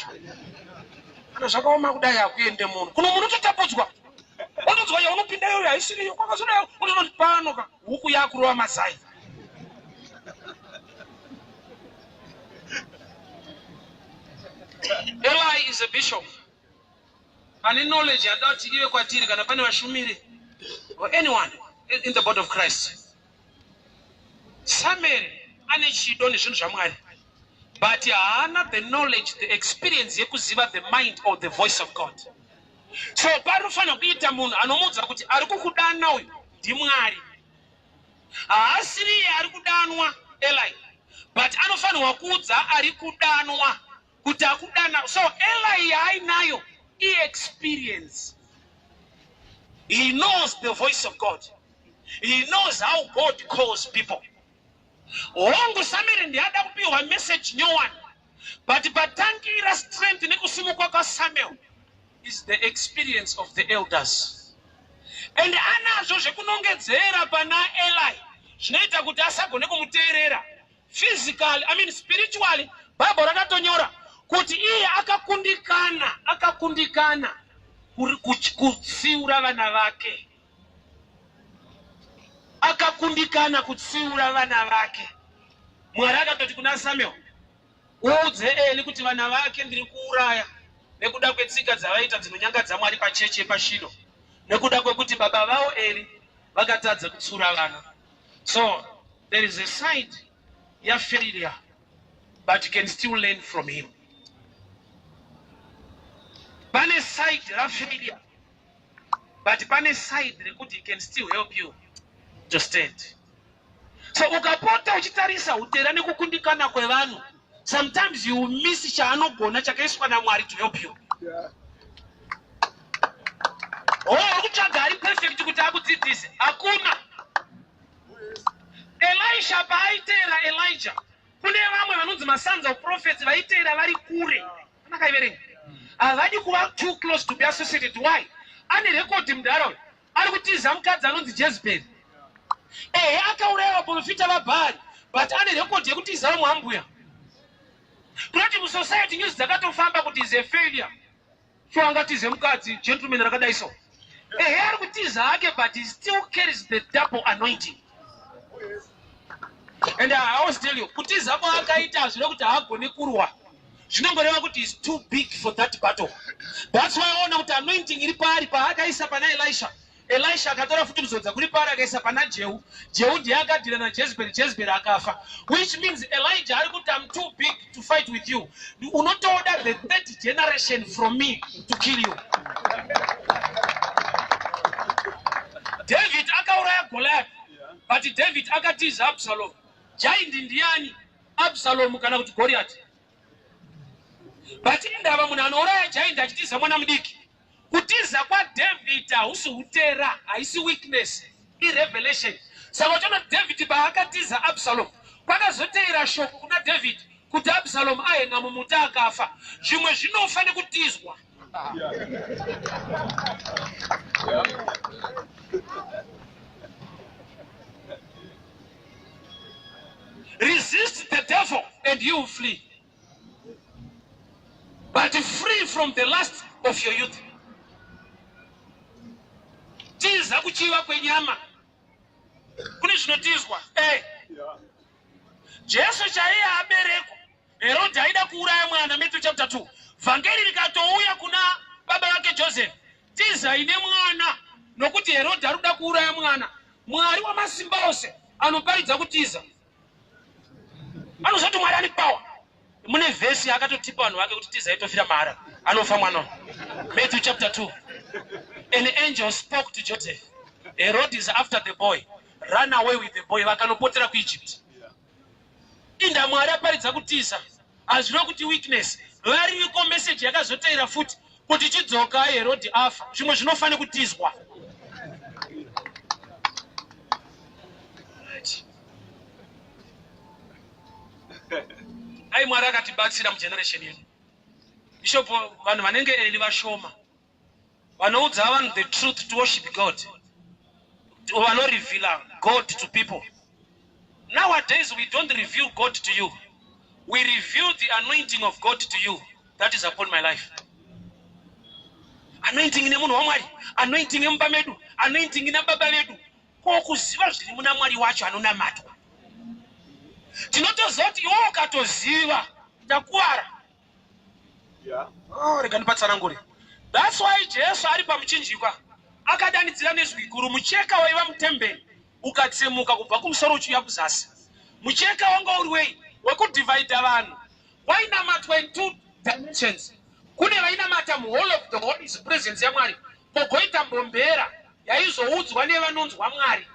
Kana zvakaoma kudai, hakuende munhu kuno. Munhu utotapudzwa, unotonzwa yaunopinda iyoyo haisiriyo, kwakazodai, unotonoti pano ka huku yakurova mazai. Eli is a bishop ane knowledge yada kuti ive kwatiri. Kana pane vashumiri or anyone in the body of Christ, Samuel ane chido nezvinhu zvaMwari, but haana the knowledge, the experience yekuziva the mind or the voice of God. So panofanira kuita munhu anomuudza kuti ari kukudana uyu ndiMwari. Haasiriye ari kudanwa Eli, but anofanirwa kuudza ari kudanwa kuti akudana. So Eli yaainayo iexperience. He knows the voice of God. He knows how God calls people. Hongu, Samuel ndiada kupiwa message nyowani, but patangira strength nekusimukwa kwaSamuel is the experience of the elders, and anazvo zvekunongedzera pana Eli zvinoita kuti asagone kumuteerera physically, I mean spiritually. Bhaibheri rakatonyora kuti iye akakundikana, akakundikana kutsiura vana vake. Akakundikana kutsiura vana vake. Mwari akatoti kuna Samuel, "Uudze Eli kuti vana vake ndiri kuuraya nekuda kwetsika dzavaita dzinonyangadza Mwari pachechi yepaShilo, nekuda kwekuti baba vavo Eli vakatadza kutsiura vana." So there is a side yafailure, but you can still learn from him. Pane side rafailure, but pane side rekuti he can still help you to stand. So ukapota uchitarisa utera nekukundikana kwevanhu, sometimes you miss chaanogona chakaiswa naMwari to help you. Oh, uri kutsvaga ari perfect kuti akudzidzise. Hakuna. Elisha paaiteera Elijah, kune vamwe vanonzi masons of prophets vaiteera vari kure. Anakaiverenga. Havadi kuva too close to be associated. Why? Ane rekodi mudhara uyu. Ari kutiza mukadzi anonzi Jezebel. Ehe, akauraya vaprofita vaBhaari, but ane rekodi yekutiza vamwe ambuya. Kunoti musociety news dzakatofamba kuti is a failure. So angatize mukadzi gentleman rakadai so. Ehe, ari kutiza hake, but he still carries the double anointing. And I always tell you, kutiza kwaakaita hazvina kuti haagoni kurwa. Zvinongoreva kuti is too big for that battle. That's why aona kuti anointing iri paari paakaisa pana Elisha. Elisha akatora futi kuzodza kuri paari akaisa pana Jehu. Jehu ndiye akadhira naJezebel, Jezebel akafa. Which means Elijah ari kuti, I'm too big to fight with you. Unotoda the third generation from me to kill you. David akauraya Goliath, but David akatiza Absalom. Giant ndiani? Absalom kana kuti Goliath. But indava munhu anouraya giant achitiza mwana mudiki. Kutiza kwaDavid hausi utera, haisi weakness, irevelation. Saka uchiona David paakatiza Absalom, kwakazoteera shoko kuna David kuti Absalom ahenga mumuti akafa. Zvimwe zvinofa nekutizwa. Resist the devil and you will flee. But free from the lust of your youth. Tiza kuchiva kwenyama. Kune zvinotizwa. Eh. Jesu chaiye aberekwa. Herod aida kuuraya mwana, Matthew chapter 2. Vhangeri rikatouya kuna baba vake Joseph. Tizai nemwana nokuti Herod ari kuda kuuraya mwana. Mwari wamasimba ose anoparidza kutiza. Anozoti Mwari ane power. Mune vhesi akatotipa vanhu vake kuti tizai tofira mahara. Anofa mwana. Matthew chapter 2. An angel spoke to Joseph. Herod is after the boy. Run away with the boy. Vakanopotera kuEgypt. Inda Mwari aparidza kutiza. Hazvina kuti weakness. Variko message yakazoteera futi kuti chidzoka Herod afa. Zvimwe zvinofanira kutizwa. Dai Mwari akatibatsira mugeneration yedu. Bishop, vanhu vanenge Eli vashoma. Vanoudza vanhu the truth to worship God. Vanoreveala God to people. Nowadays we don't reveal God to you. We reveal the anointing of God to you. That is upon my life. Anointing nemunhu waMwari, anointing yemumba medu, anointing nababa vedu. Ko kuziva zviri muna Mwari wacho anonamatwa. Tinotoziva kuti iwe ukatoziva takuwara. Oh, rega ndipatsanangure. That's why Jesu ari pamuchinjikwa akadanidzira nezwi guru, mucheka waiva mutemberi ukatsemuka kubva kumusoro uchiuya kuzasi. Mucheka wanga uri wei? Wekudhivhaidha vanhu. Wainamatwa in two dimensions. Kune vainamata muhall of the holies, presence yaMwari, pogoita mbombera yaizoudzwa nevanonzwa Mwari.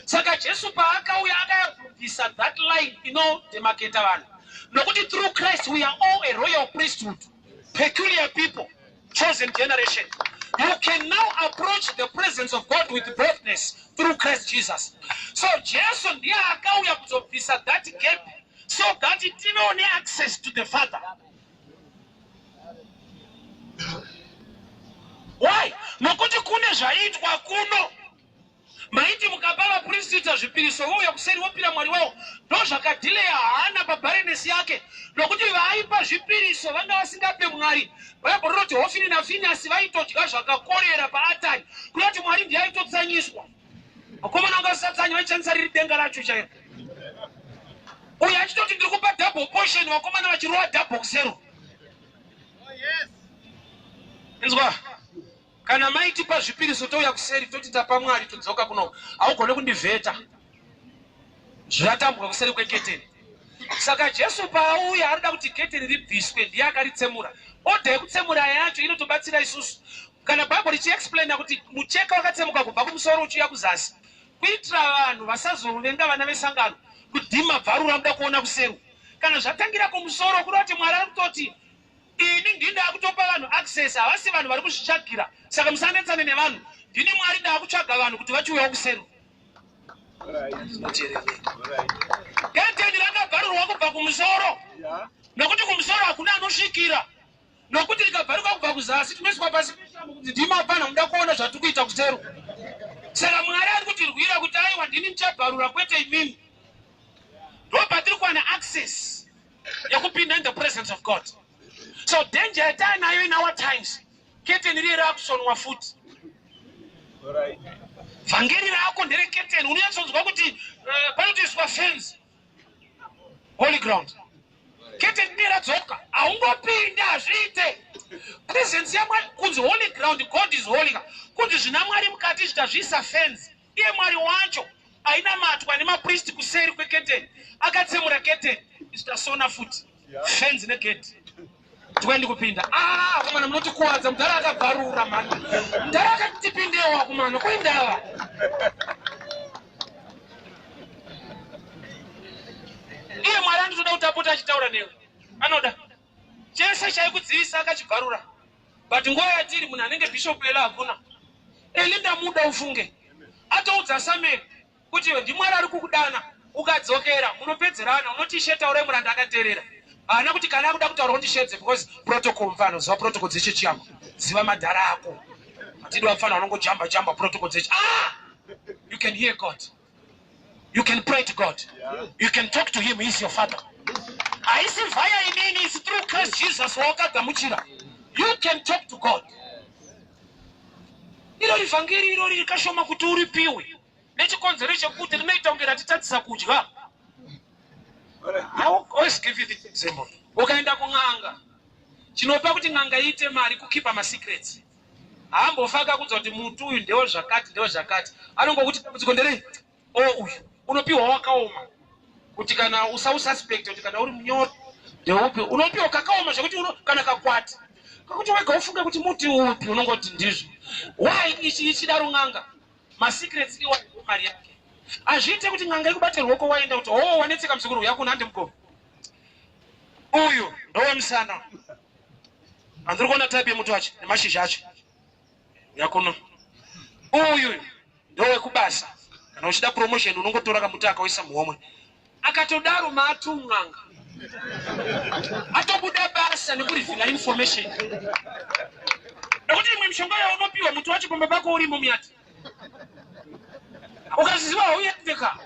Saka Jesu paakauya akabvisa that line inodemarcata vanhu. Nokuti through Christ we are all a royal priesthood, peculiar people, chosen generation. You can now approach the presence of God with boldness through Christ Jesus. So Jesu ndiye akauya kuzobvisa that gap so that tivewo neaccess to the Father. Why? Nokuti kune zvaiitwa kuno. Maiti mukapa vaprista zvipiriso vouya kuseri vopira Mwari wavo. Ndozvakadhileya Hana pabarrenness yake. Nokuti vaipa zvipiriso vanga vasingape Mwari. Bhaibheri rinoti Hofini naFiniyasi vaitodya zvakakorera paatari. Kureva Mwari ndiye aitotsanyiswa. Vakomana vanga vasatsanya vaishandisa riri denga racho chairo. Uyu achitoti ndiri kupa double portion, vakomana vachirova double kusero. Inzwa, kana maitipa zvipiriso touya kuseri toti tapa Mwari todzoka kuno, haugone kundivheta. Zvatambwa kuseri kweketeni. Saka Jesu paauya arida kuti keteni ribviswe, ndiye akaritsemura. Order yekutsemura yacho inotobatsira isusu. Kana Bhaibheri richiexplaina kuti mucheka wakatsemuka kubva kumusoro uchiuya kuzasi, kuitira vanhu vasazovenga vana vesangano kudhima bvarura muda kuona kuseru. Kana zvatangira kumusoro, kureva kuti Mwari ari kutoti ini ndinda kutopa vanhu access, havasi vanhu vari kuzvitsvagira. Saka musanetsane nevanhu. Ndini Mwari ndaakutsvaga vanhu kuti vachiuyawo kuseri. Keteni rakabvarurwa kubva kumusoro, nokuti kumusoro hakuna anosvikira, nokuti rikabvaruka kubva kuzasi tinoiswa pasi peshambo kuti ndimi hapana muda kuona zvatiri kuita kusero. Saka Mwari ari kutirwira kuti aiwa, ndini ndichabvarura kwete imimi. Ndopatiri kuwana access yekupinda in the presence of God. So danger yatainayo in our times, keteni riye raakusonwa futi. Vhangeri rako ndereketeni, unonyatsonzwa kuti panotoiswa fence, holy ground. Keteni riye radzoka, haungopinde, hazviite. Presence yaMwari kunzi holy ground, God is holy. Kunzi zvina Mwari mukati, zvitazviisa fence. Iye Mwari wacho ainamatwa nemapristi kuseri kweketeni akatsemura keteni, zvitasona futi fence negate, twendi kupinda. Ah, komana, munotikuwadza. Mudhara akabvarura mani, mudhara akati tipindewo akumana kuindava. Iye Mwari anotoda kuti apote achitaura newe, anoda chese chaikudzivisa akachibvarura. But nguva yatiri, munhu anenge Bishop Eli hakuna. Eli ndamuda, ufunge atoudza Samuel kuti iwe ndiMwari ari kukudana, ukadzokera munopedzerana. Unoti, "Ishe, taurai, muranda akateerera." Haana kuti kana akuda kutaura undishedze, because protocol. Mfano, ziva protocol dzechechi yako, ziva madhara ako. Hatidi vapfana vanongojamba jamba protocol dzechi. Ah, you can hear God, you can pray to God, you can talk to him. He is your father. Haisi via inini, is through Christ Jesus wawakagamuchira. You can talk to God. Iro rivhangeri irori rikashoma kuti uripiwe nechikonzero chekuti rinoita kunge ratitadzisa kudya. I will always give you this example. Ukaenda kun'anga, chinopa kuti n'anga iite mari kukipa masecrets. Haambofa akakudza kuti muti uyu ndewe zvakati, ndewe zvakati. Anongokuti dambudziko nderei? O, uyu unopiwa wakaoma kuti kana usaususpect kuti kana uri munyoro ndeupi. Unopiwa kakaoma zvekuti kana kakwati kakuti wega ufunge kuti muti upi, unongoti ndizvo. Why ichi ichidaro n'anga? Masecrets iwa mari yake. Hazviite kuti n'anga ikubate ruoko waenda kuti, "Oh, wanetseka muzukuru, yakuna hande mukoma, uyu ndowemusana, handiri kuona type yemuti wacho nemashizha acho, yakuno uyu ndowekubasa, kana uchida promotion unongotora kamuti akauisa muhomwe." Akatodaro maatu n'anga atobuda basa nekurivhila information, nekuti imwe mishonga yaunopiwa, muti wacho pamba pako urimo muyati, ukaziziva hauendeka.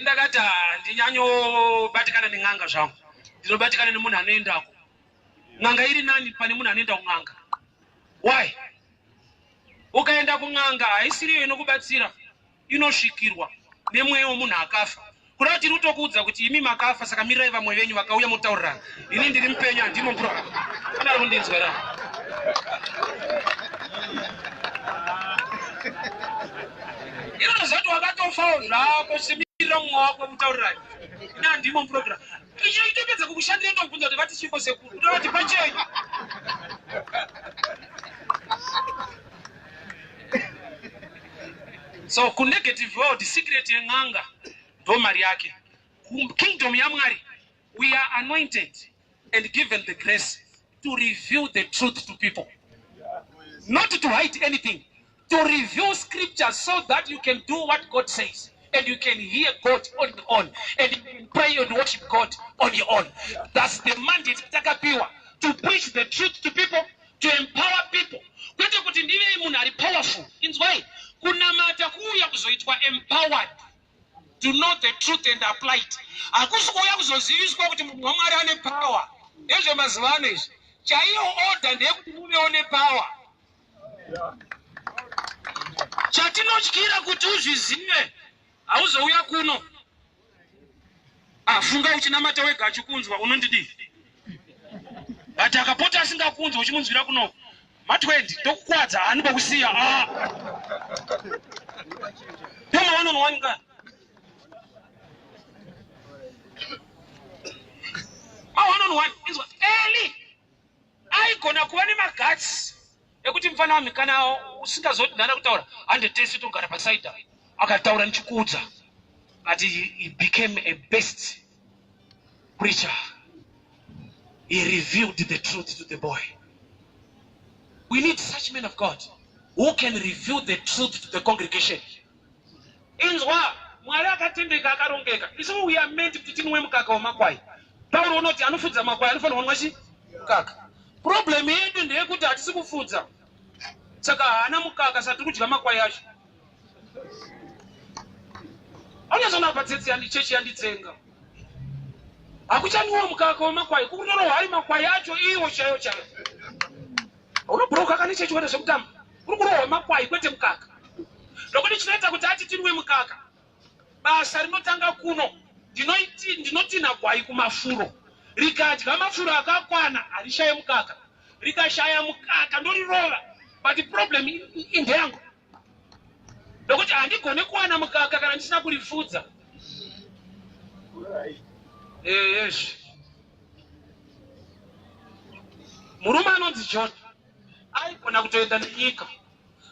Ndakati handinyanyobatikana nen'anga zvangu, ndinobatikana nemunhu anoendako. N'anga iri nani pane munhu anoenda kun'anga. Why? Ukaenda kun'anga, haisiriyo inokubatsira, inosvikirwa nemweya womunhu akafa. Kuda kuti tiri kutokuudza kuti imi makafa, saka mirirai vamwe venyu vakauya mutaurirana. Ini ndiri mupenyu, handimo mpuro. Kana ari kundinzwera, inoziva kuti wakatofawo zvako, chimirira mumwe wako mutaurirani. Ini handimo muprogram. Icho itopedza kukushandira, tobvunza kuti vati chiko sekuru, utovati pachenyu. So kunegative world, secret yen'anga ndo mari yake. Kingdom yaMwari, we are anointed and given the grace to reveal the truth to people, not to hide anything, to reveal scripture so that you can do what God says and you can hear God on your own and you can pray and worship God on your own. That's the mandate takapiwa, to preach the truth to people, to empower people, kwete kuti ndivei munhu ari powerful. Inzwai, kunamata kuuya kuzoitwa empowered to know the truth and apply it. Hakusi kuuya kuzoziviswa kuti munhu waMwari ane power. Ndezvemazuva ano izvi. Chaiyo order ndeyekuti muvewo nepower. Chatinotyira kuti uzvizive, hauzouya kuno. Afunga uchinamata wega achikunzwa, unondidii? But akapota asingakunzwa, uchimunzwira kuno ma20, tokukwadza hani kwakusiya. Ah, ndoma one on one ka ma one on one. Inzwa, Eli aigona kuva nemaguts ekuti, "Mufana wami, kana usingazoti ndana kutaura, hande tese togara pasaida." Akataura nichikuudza, but he became a best preacher. He revealed the truth to the boy. We need such men of God who can reveal the truth to the congregation. Inzwa, Mwari akatendeka, akarongeka. Isu we are meant kuti tinwe mukaka wemakwai. Pauro unoti anofudza makwai anofanirwa kunwa chi mukaka. Problem yedu ndeyekuti hatisi kufudza, saka haana mukaka, saka tiri kudya makwai acho. Aunyatsoona apa tsetsi yandi chechi yanditsenga. Hakuchanwiwa mukaka wemakwai, kukutorohwa ari makwai acho iwo chaiwo chaiwo. Unobhuroka kane chechi kuita zvekutamba, kuri kurohwa makwai kwete mukaka. Nokuti chinoita kuti ati tinwe mukaka, basa rinotanga kuno, ndinotinha gwai kumafuro, rikadya mafuro akakwana harishaye mukaka, rikashaya mukaka ndorirova. But problem indeyangu, nokuti handigone kuwana mukaka kana ndisina kurifudza. Yes, murume anonzi John aigona kutoenda nenyika,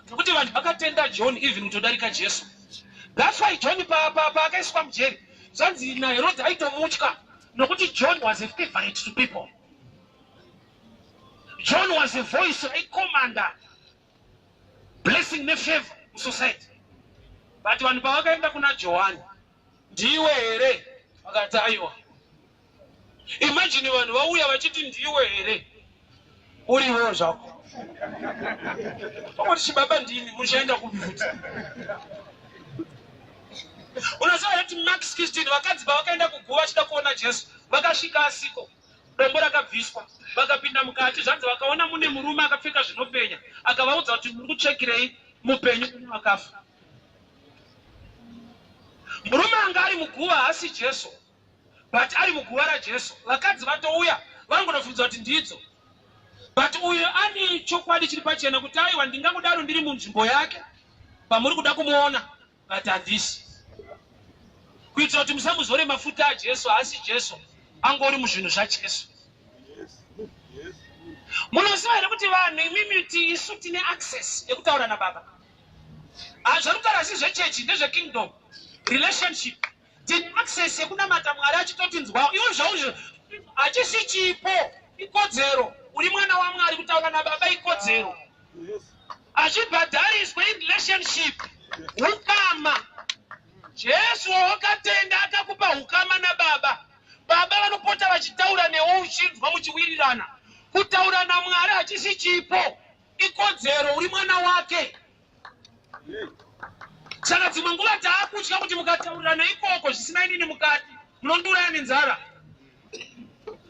nokuti vanhu vakatenda John even kutodarika Jesu. That's why John paakaiswa mujeri, zvanzi naHerodhi aitomutya, nokuti John was a favorite to people. John was a voice raicommanda blessing nefavor musociety. But vanhu pavakaenda kuna Johani, "Ndiwe here?" Vakati, "Aiwa." Imagine vanhu vauya vachiti, "Ndiwe here?" Uriwo zvako ongoti, "Chibaba, ndini, muchaenda kupi futi?" Unoziva here kuti Mark 16, vakadzi pavakaenda kuguva vachida kuona Jesu, vakasvika asiko, dombo rakabviswa, vakapinda mukati. Zvanzi vakaona mune murume akapfeka zvinopenya, akavaudza kuti, "Muri kutsvekirei mupenyu kune vakafa?" Murume anga ari muguva haasi Jesu, but ari muguva raJesu. Vakadzi vatouya vangonobvunza kuti ndidzo, but uyu ane chokwadi chiri pachena kuti, "Aiwa, ndingangodaro ndiri munzvimbo yake pamuri kuda kumuona, but handisi," kuitira kuti musamuzore mafuta aJesu. Haasi Jesu, angori muzvinhu zvaJesu. Munoziva here kuti vanhu imimi ti isu tine access yekutaura nababa? Zvari kutaura si zvechechi, ndezvekingdom relationship. Tine access yekunamata Mwari achitotinzwawo. Iwo zvauzvo hachisi chipo, ikodzero. Uri mwana waMwari, kutaura nababa ikodzero, achibhadhariswe. Relationship, ukama. Jesu wawakatenda akakupa ukama nababa. Baba vanopota vachitaura newe, uchinzwa, muchiwirirana. Kutaura naMwari hachisi chipo, ikodzero. Uri mwana wake. Saka dzimwe nguva taakutya kuti mukataurirana ikoko zvisina inini mukati, munondiuraya nenzara,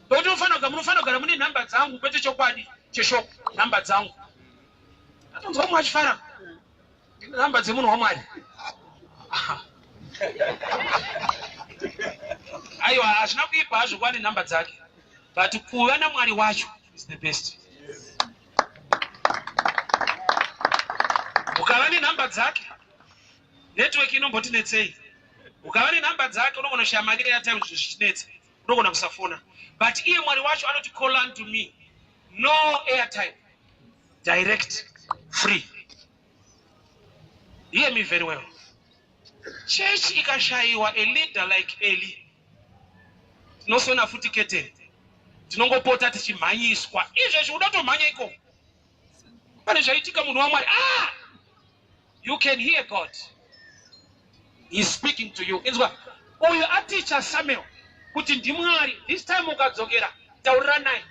nokuti munofanira kugara mune nhamba dzangu, kwete chokwadi cheshoko, nhamba dzangu. Atonzwa mumwe achifara, "Ndine nhamba dzemunhu waMwari." Aha. Aiwa, hazvina kuipa hazvo kuva nenhamba dzake, but kuva naMwari wacho is the best. Ukava nenhamba dzake, network inombotinetsei. Ukava nenhamba dzake, unogona kushaya mari airtime, zvinhu zvichinetsa, unogona kusafona, but iye Mwari wacho anoti, "Call unto me," no airtime, direct, free. Hear me very well. Church ikashayiwa a leader like Eli, tinosona futi keteni, tinongopota tichimhanyiswa. Izvezvi unotomhanya ikoko, pane zvaitika, munhu waMwari. Ah, you can hear God, He is speaking to you. Inzwa, uyu aticha Samuel kuti ndiMwari. This time ukadzokera, taurira naye,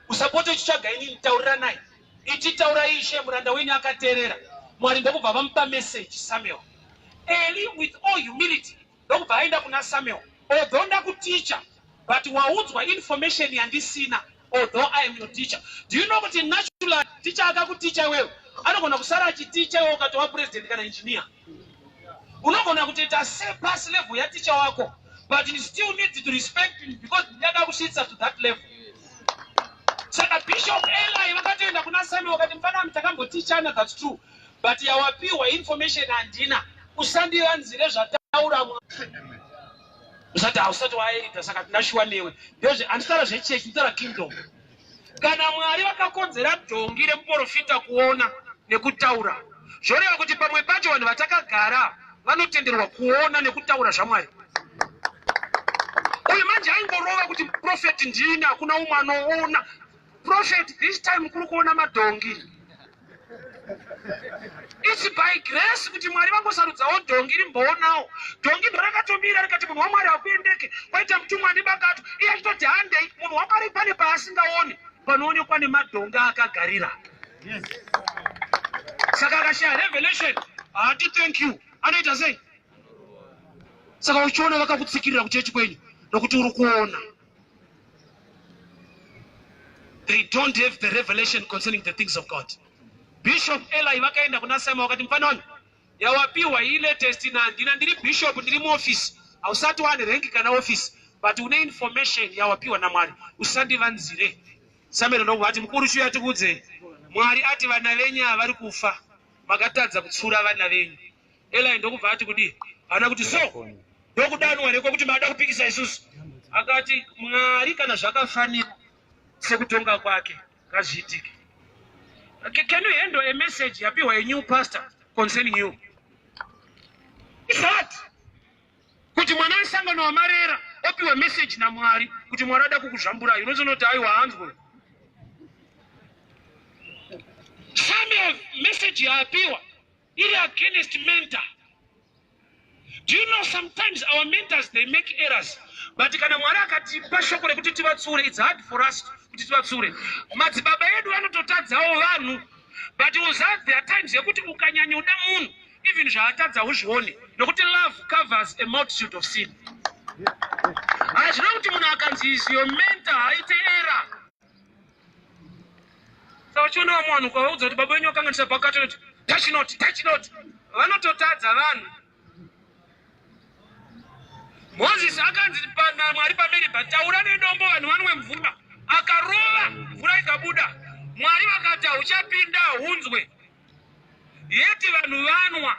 usapote uchitsvaga inini, taurira naye. Ichitaura, "Ishe, muranda wenyu akateerera." Mwari ndokubva vamupa message Samuel. Eli with all humility ndokubva aenda kuna Samuel, "Although ndakuticha, but waudzwa information yandisina, although I am your teacher." Do you know kuti natural teacher akakuticha iwewe anogona kusara achiticha iwe ukatova president kana engineer? Unogona kutoita surpass level yaticha wako, but you still need to respect him because ndakakusvitsa to that level. Saka Bishop Eli vakatoenda kuna Samuel vakati, "Mufana wami, takambotichana, that's true, but yawapiwa information handina. Usandivanzire zvataura." Usati hausati waelder, saka tinashuwa newe. Ndezve handitaura zvechechi, nditaura kingdom. Kana Mwari vakakonzera dhongi remuprofita kuona nekutaura, zvoreva kuti pamwe pacho vanhu vatakagara vanotenderwa kuona nekutaura zvaMwari. Uyu manje aingorova kuti, "Prophet, ndini, hakuna umwe anoona. Prophet, this time kuri kuona madhongi." It's by grace kuti Mwari vangosarudzawo dhongi rimboonawo. Dhongi ndorakatomira rikati munhu waMwari hakuendeke, kwaita mutumwa nebakato, iye achitoti handei. Munhu waMwari pane paasingaoni, panoonekwa nemadhongi akagarira. Saka akashaya revelation, haati thank you, anoita sei? Saka uchiona vakakutsikirira kuchechi kwenyu nokuti uri kuona. They don't have the revelation concerning the things of God. Bishop Eli vakaenda kuna Samuel vakati, mufana wangu, yawapiwa iyi latest na handina, ndiri bishop, ndiri muoffice, hausati wane rank kana office, but une information yawapiwa naMwari, usandivanzire. Samuel ndokubva ati, mukuru, chiuya tikuudze, Mwari ati vana venyu havari kufa, makatadza kutsura vana venyu. Eli ndokubva ati kudii? Haana kuti so ndokudanwa neko kuti mada kupikisa isusu. Akati Mwari kana zvakafanira sekutonga kwake ngazviitike. Can you handle a message yapiwa a new pastor concerning you? It's hard kuti mwana wesangano wamarera opiwa message naMwari kuti Mwari ada kukuzvamburai. Unozonoti aiwa, hanzwe Samuel message yaapiwa iri against mentor. Do you know sometimes our mentors, they make errors, but kana Mwari akatipa shoko rekuti tivatsure, it's hard for us kuti tivatsure. Madzibaba edu vanototadzawo vanhu, but uza there are times yekuti ukanyanyoda munhu, even zvaatadza uzvione, nokuti love covers a multitude of sin. Hazvina kuti munhu akanzi is your mentor haite error. Saka uchiona vamwe vanhu ukavaudza kuti baba venyu vakanganisa pakati, vanoti touch not, touch not. Vanototadza vanhu. Mozisi akanzi naMwari paMeribha, taura nedombo vanhu vanwe mvura. Akarova, mvura ikabuda. Mwari vakati hauchapinda, hunzwe yeti vanhu vanwa.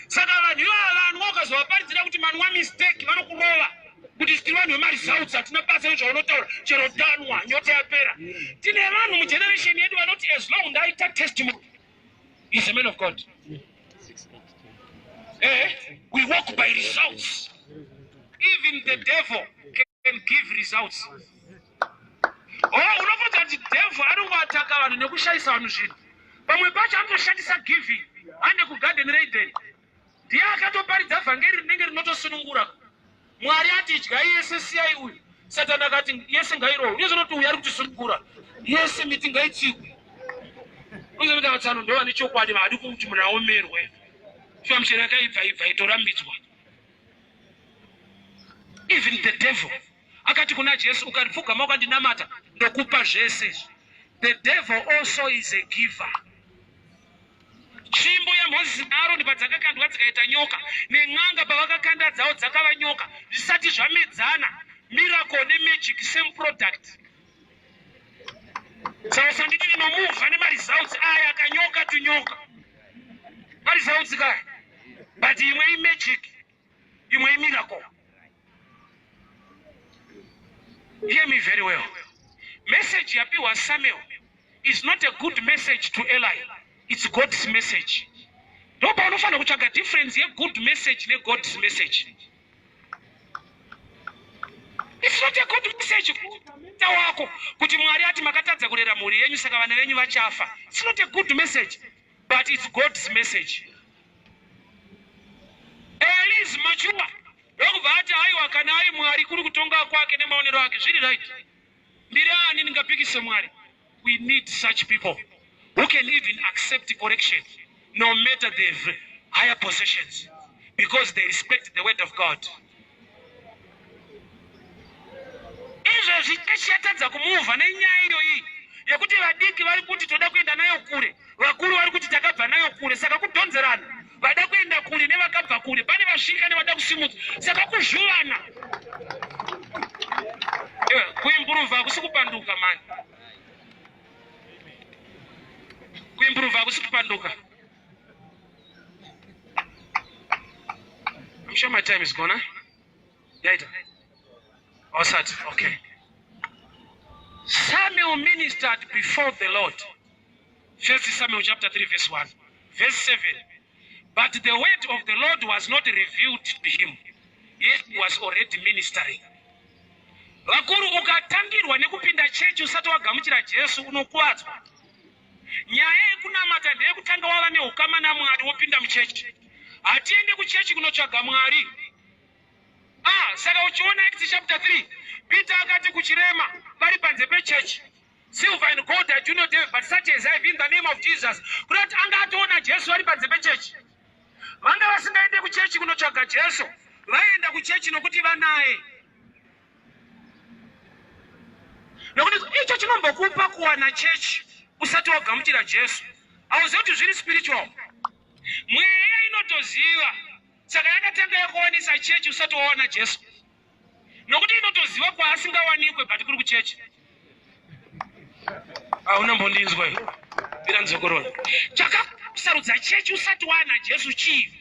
Saka vanhu ivava vanwa, ukazovaparidzira kuti manwa mistake, vanokurova kuti tiri vanhu vemaresults, hatina basa nezvaunotaura, chero tanwa nyota yapera. Tine vanhu mugeneration yedu vanoti as long ndaita testimony, is a man of God. We walk by results. Even the devil can give results. Oh, unofunza kuti devil anongoataka vanhu nekushayisa vanhu zvinhu. Pamwe pacho anotoshandisa giving. Ande kugarden reEden, ndiye akatoparidza vhangeri rinenge rinotosunungura. Mwari ati idyai yese, siyai uyu. Satani akati yese ngairohwe. Unozonoti uyu ari kutisunungura, yese miti ngaitsikwe. Unozonoti vatsano ndo vane chokwadi, vadi kuti munhu aomerwe. Shuwa michero yakaibva ibva itorambidzwa. Even the devil akati kuna Jesu, ukandipfugama ukandinamata, ndokupa zvese. The devil also is a giver. Tsvimbo yaMozisi naAroni padzakakandwa dzikaita nyoka, nen'anga pavakakanda dzavo dzakava nyoka, zvisati zvamedzana. Miracle nemagic, same product. Saka usanditi ndinomuvha nemaresults aya. Kanyoka tunyoka, maresults kaya, but imwe imagic, imwe imiracle. Hear me very well. Message yapiwa Samuel is not a good message to Eli, it's God's message. Ndo paunofanira kutsvaga difference yegood message neGod's message. It's not a good message kuita wako kuti Mwari ati makatadza kurera mhuri yenyu, saka vana venyu vachafa. It's not a good message, but it's God's message. Eli is mature, ndokubva ati aiwa, kana ai Mwari kuri kutonga kwake nemaonero ake, zviri right. Ndiri ani ndingapikise Mwari? We need such people who can even accept correction, no matter the higher positions, because they respect the word of God. Izvezvi chechi yatadza kumuvha nenyaya iyoyi yekuti vadiki vari kuti toda kuenda nayo kure, vakuru vari kuti takabva nayo kure. Saka kudhonzerana, vada kuenda kure nevakabva kure, pane vasvika nevada kusimudza, saka kuzvuvana. Kuimprova hakusi kupanduka mani, kuimprova hakusi kupanduka. I'm sure my time is gone, huh? Yaita osati. Okay. Samuel ministered before the Lord. First Samuel chapter 3 verse 1. Verse 7: But the word of the Lord was not revealed to him, yet he was already ministering. Vakuru, ukatangirwa nekupinda chechi usati wagamuchira Jesu, unokuwadzwa. Nyaya yekunamata ndeyekutanga wava neukama naMwari, wopinda muchechi. Hatiende kuchechi kunotsvaga Mwari. Ah, saka uchiona Acts chapter 3, Peter akati kuchirema vari panze pechechi, "Silver and gold I do not have, but such as I have, in the name of Jesus." Kuda kuti anga atoona Jesu vari panze pechechi. Vanga vasingaende kuchechi kunotsvaga Jesu, vaienda kuchechi nokuti vanaye. Nokuti icho chinombokupa kuwana chechi usati wagamuchira Jesu, hauzivi kuti zviri spiritual. Mweya inotoziva, saka yakatanga yakuwanisa chechi usati wawana Jesu, nokuti inotoziva kwaasingawanikwe, but kuri kuchechi. Hauna mbondinzwa bira nzokorona. Chakakusarudza chechi usati wana Jesu chii?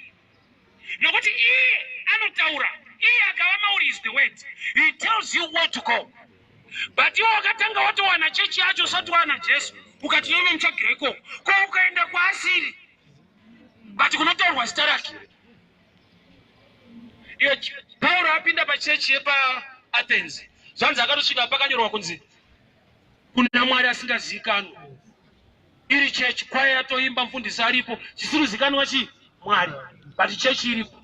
Nokuti iye anotaura, iye akava mauri is the word. He tells you where to go. But iwe wakatanga watowana chechi yacho usati wana Jesu, ukati, "Nome mutsvagire ikoko." Ko ukaenda kwaasiri, but kunotaurwa zita rake? Iyo Pauro apinda pachechi yepaAthens, zvanzi akatosvika pakanyorwa kunzi, "Kuna Mwari asingazivikanwi." Iri chechi, kwaya yatoimba, mufundisi aripo, chisiri kuzikanwa chii? Mwari. But chechi iripo.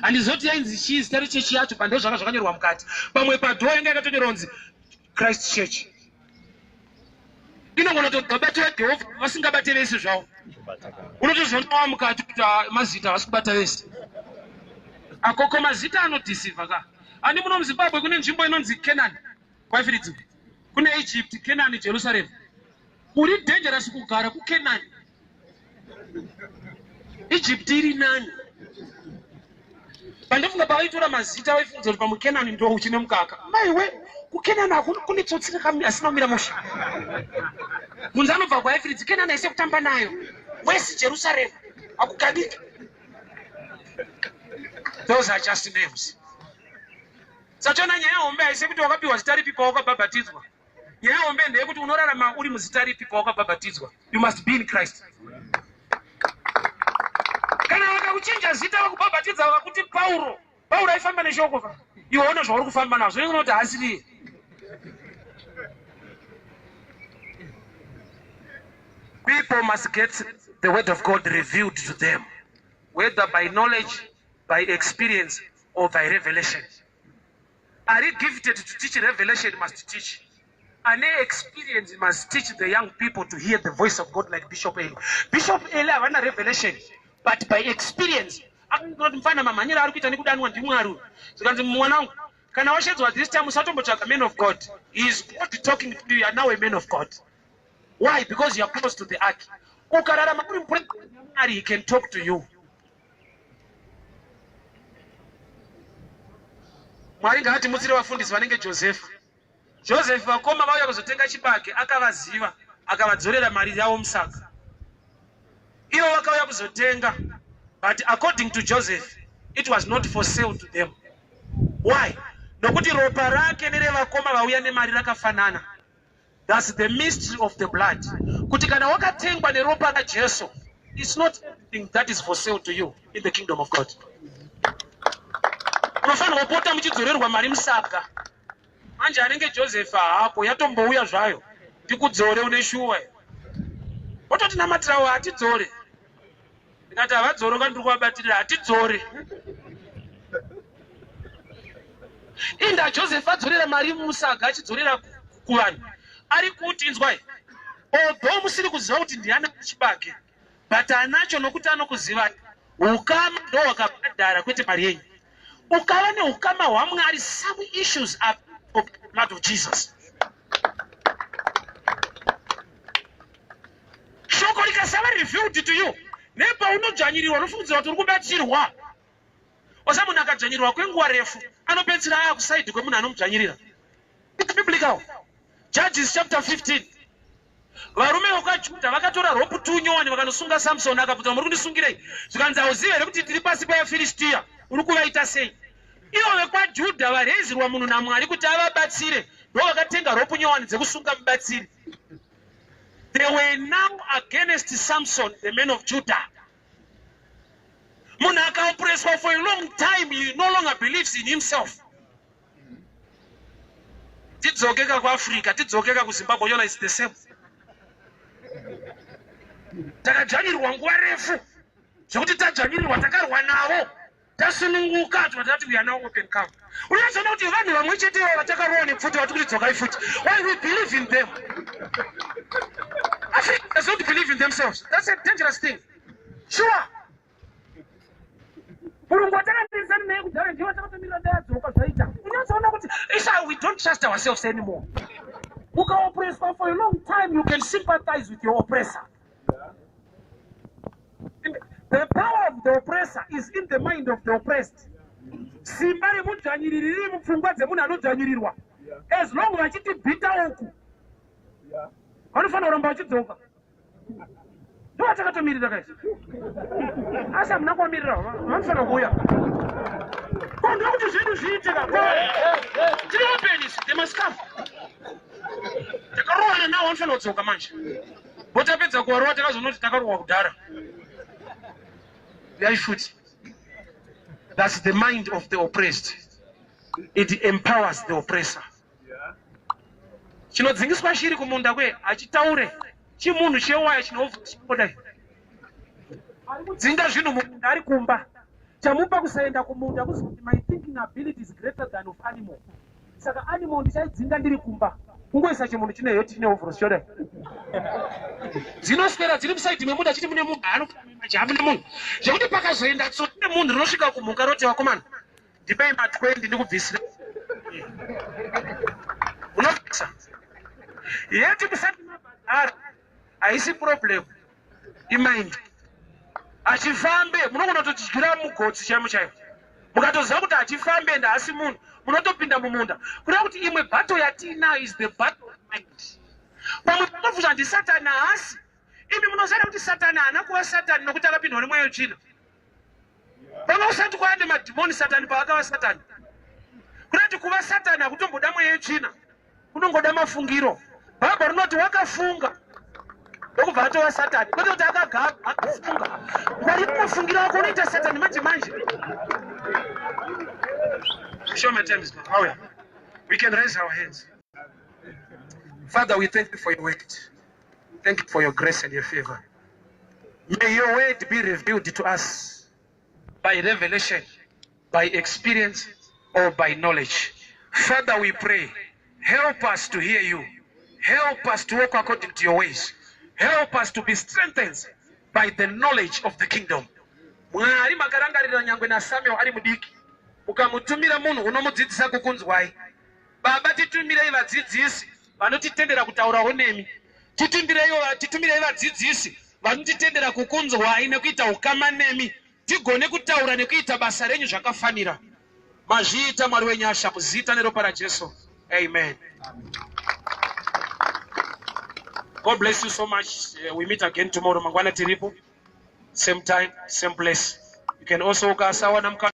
Handizoti yainzi chii zita rechechi yacho, pando zvanga zvakanyorwa mukati. Pamwe padoor yanga yakatonyorwa kunzi Christ Church. Inogona kutobata Jehovha, vasingabate vese zvavo. Unotozonowa mukati kuti, "Ah, mazita havasi kubata vese." Akoko mazita anodeceiva ka. Ani muno muZimbabwe kune nzvimbo inonzi Canaan, kwaIfiridzi kune Egypt, Canaan, Jerusalem. Uri dangerous kugara kuCanaan. Egypt iri nani. Pandofunga pavaitora mazita, vaifunza kuti pamwe Canaan ndo uchine mukaka. Maiwe, kuCanaan kune tsotsi asina kumira musha. Munzi anobva kwaIfiridzi, Canaan aise kutamba nayo wesi. Jerusalem hakugadiki. Those are just names. Sachona nyaya hombe haisi kuti wakapiwa zita ripi pawakabhabhatidzwa. Nyaya hombe ndeyekuti unorarama uri muzita ripi pawakabhabhatidzwa. You must be in Christ. Kana vakakuchinja zita vakubhabhatidza, vakakuti Pauro, Pauro aifamba neshoko fa, iwe une zvauri kufamba nazvo, inoti haasiriye. People must get the word of God revealed to them, whether by knowledge, by experience or by revelation. Ari gifted to teach revelation must teach. Ane experience must teach the young people to hear the voice of God, like Bishop Eli. Bishop Eli havana revelation, but by experience akanoti, "Mufana, mamhanyiro ari kuita nekudanwa ndiMwari uyu." Zvikanzi, "Mwana wangu, kana washedzwa this time, usatombotsvaga man of God. He is God talking to you. You are now a man of God." Why? Because you are close to the ark. Ukararama uri mupresence, he can talk to you. Mwari ngaatimutsire vafundisi vanenge Josefa. Joseph, vakoma vauya kuzotenga chibage, akavaziva, akavadzorera mari yavo musaga. Ivo vakauya kuzotenga, but according to Joseph, it was not for sale to them. Why? Nokuti ropa rake nerevakoma vauya nemari rakafanana. That's the mystery of the blood, kuti kana wakatengwa neropa raJesu, it's not everything that is for sale to you in the kingdom of God. Unofanirwa kupota muchidzorerwa mari musaga. Manje anenge Joseph haako, yatombouya zvayo, ndikudzore, une shuwa wototinamatirawo, hatidzore. Ndikati havadzore, ndiri kuvabatirira, hatidzore. Inda Joseph adzorera mari musaga, achidzorera kuvanhu, ari kuti, "Inzwai, although musiri kuziva kuti ndiani chibage, but anacho nokuti anokuzivai. Ukama ndo hwakabhadhara, kwete mari yenyu." Ukava neukama hwaMwari, some issues are of the blood of Jesus. Shoko rikasava revealed to you, nepaunodzvanyirirwa unofungidzira kuti uri kubatsirwa. Osa munhu akadzvanyirirwa kwenguva refu anopedzisira aa kuside kwemunhu anomudzvanyirira. It's biblical. Judges chapter 15, varume vekwaJudha vakatora rope tunyowani vakanosunga Samson. Akabvunza, "Muri kundisungirei?" Zvikanzi, "Hauzivi here kuti tiri pasi pevaFiristiya? Uri kuvaita sei?" Ivo vekwaJudha varezirwa munhu naMwari kuti avabatsire, ndo vakatenga rope nyowani dzekusunga mubatsiri. They were now against Samson, the man of Judah. Munhu akaoppresswa for a long time, he no longer believes in himself. Tidzokeka kuAfrica, tidzokeka kuZimbabwe, yona is the same. Takadzvanyirirwa nguva refu zvekuti tadzvanyirirwa, takarwa navo, tasununguka, tobva tati we are now open. Come, unozoona kuti vanhu vamwe chete ivo vatakarwa nepfuti vati kuti dzokai futi. Why we believe in them? Africa does not believe in themselves. That's a dangerous thing. Sure, murungu watakamirisana naye kudhara ndiye watakatomirira ndayadzoka. Zvaita unyatsoona kuti isa we don't trust ourselves anymore. Ukaoppresswa for a long time, you can sympathize with your oppressor. The power of the oppressor is in the mind of the oppressed. Simba remudzvanyiriri riri mupfungwa dzemunhu anodzvanyirirwa. As long vachitibhita uku, vanofanira kuramba vachidzoka. Ndo vatakatomirira kaisi, asi hamuna kuvamirira. Vanofanira kuuya ko ndokuti zvedu zviite ka. Tiri open, they must come. Takarohana navo, vanofanira kudzoka manje. Botapedza kuvarova, takazonoti takarohwa kudhara yai futi. That's the mind of the oppressed. It empowers the oppressor. Chinodzingiswa shiri kumunda kwe hachitaure. Chimunhu chewaya chinovhodai dzinga zvinhu mumunda ari kumba. Chamupa kusaenda kumunda kuzi kuti my thinking ability is greater than of animal. Saka animal ndichaidzinga ndiri kumba. Kungoisa chimunhu chine heti, chine ovhorosi, chodai dzinoswera dziri musaidhi memunda, chiti mune munhu anomajamu nemunhu, zvekuti pakazoenda tsotsi nemunhu rinosvika kumhuka roti, "Vakomana, ndipei ma20 ndikubvisire." Munobvisa yeti musati mabhadhara. Haisi problem, imind. Achifambe munogona kutochidyira mugotsi chaimo chaimo. Mukatoziva kuti hachifambe ende haasi munhu, munotopinda mumunda. Kureva kuti imwe battle yatiinayo is the battle of mind. Pamwe panobvunza ndisatani, haasi. Imi munoziva kuti Satani haana kuva Satani nokuti akapindwa nemweya wetsvina. Pamwe kusati kwava nemadhimoni Satani paakava Satani. Kureva kuti kuva Satani hakutomboda mweya wetsvina, kunongoda mafungiro. Bhaibheri rinoti wakafunga ndokubva atova Satani, kwete kuti akagara. Akafunga. Mwari, mafungiro ako unoita Satani manje manje. Show my time is gone. Oh, yeah. We can raise our hands. Father, we thank you for your word. Thank you for your grace and your favor. May your word be revealed to us by revelation, by experience, or by knowledge. Father, we pray, help us to hear you. Help us to walk according to your ways. Help us to be strengthened by the knowledge of the kingdom. Mwari, makarangarira nyangwe naSamuel ari mudiki, mukamutumira munhu unomudzidzisa kukunzwai. Baba, titumirei vadzidzisi vanotitendera kutaurawo nemi. Titumirei vadzidzisi vanotitendera kukunzwai nekuita ukama nemi, tigone kutaura nekuita basa renyu zvakafanira. Mazviita, Mwari wenyasha, muzita neropa raJesu, amen. God bless you so much. We meet again tomorrow. Mangwana tiripo, same time, same place. You can also ukasawana mukana.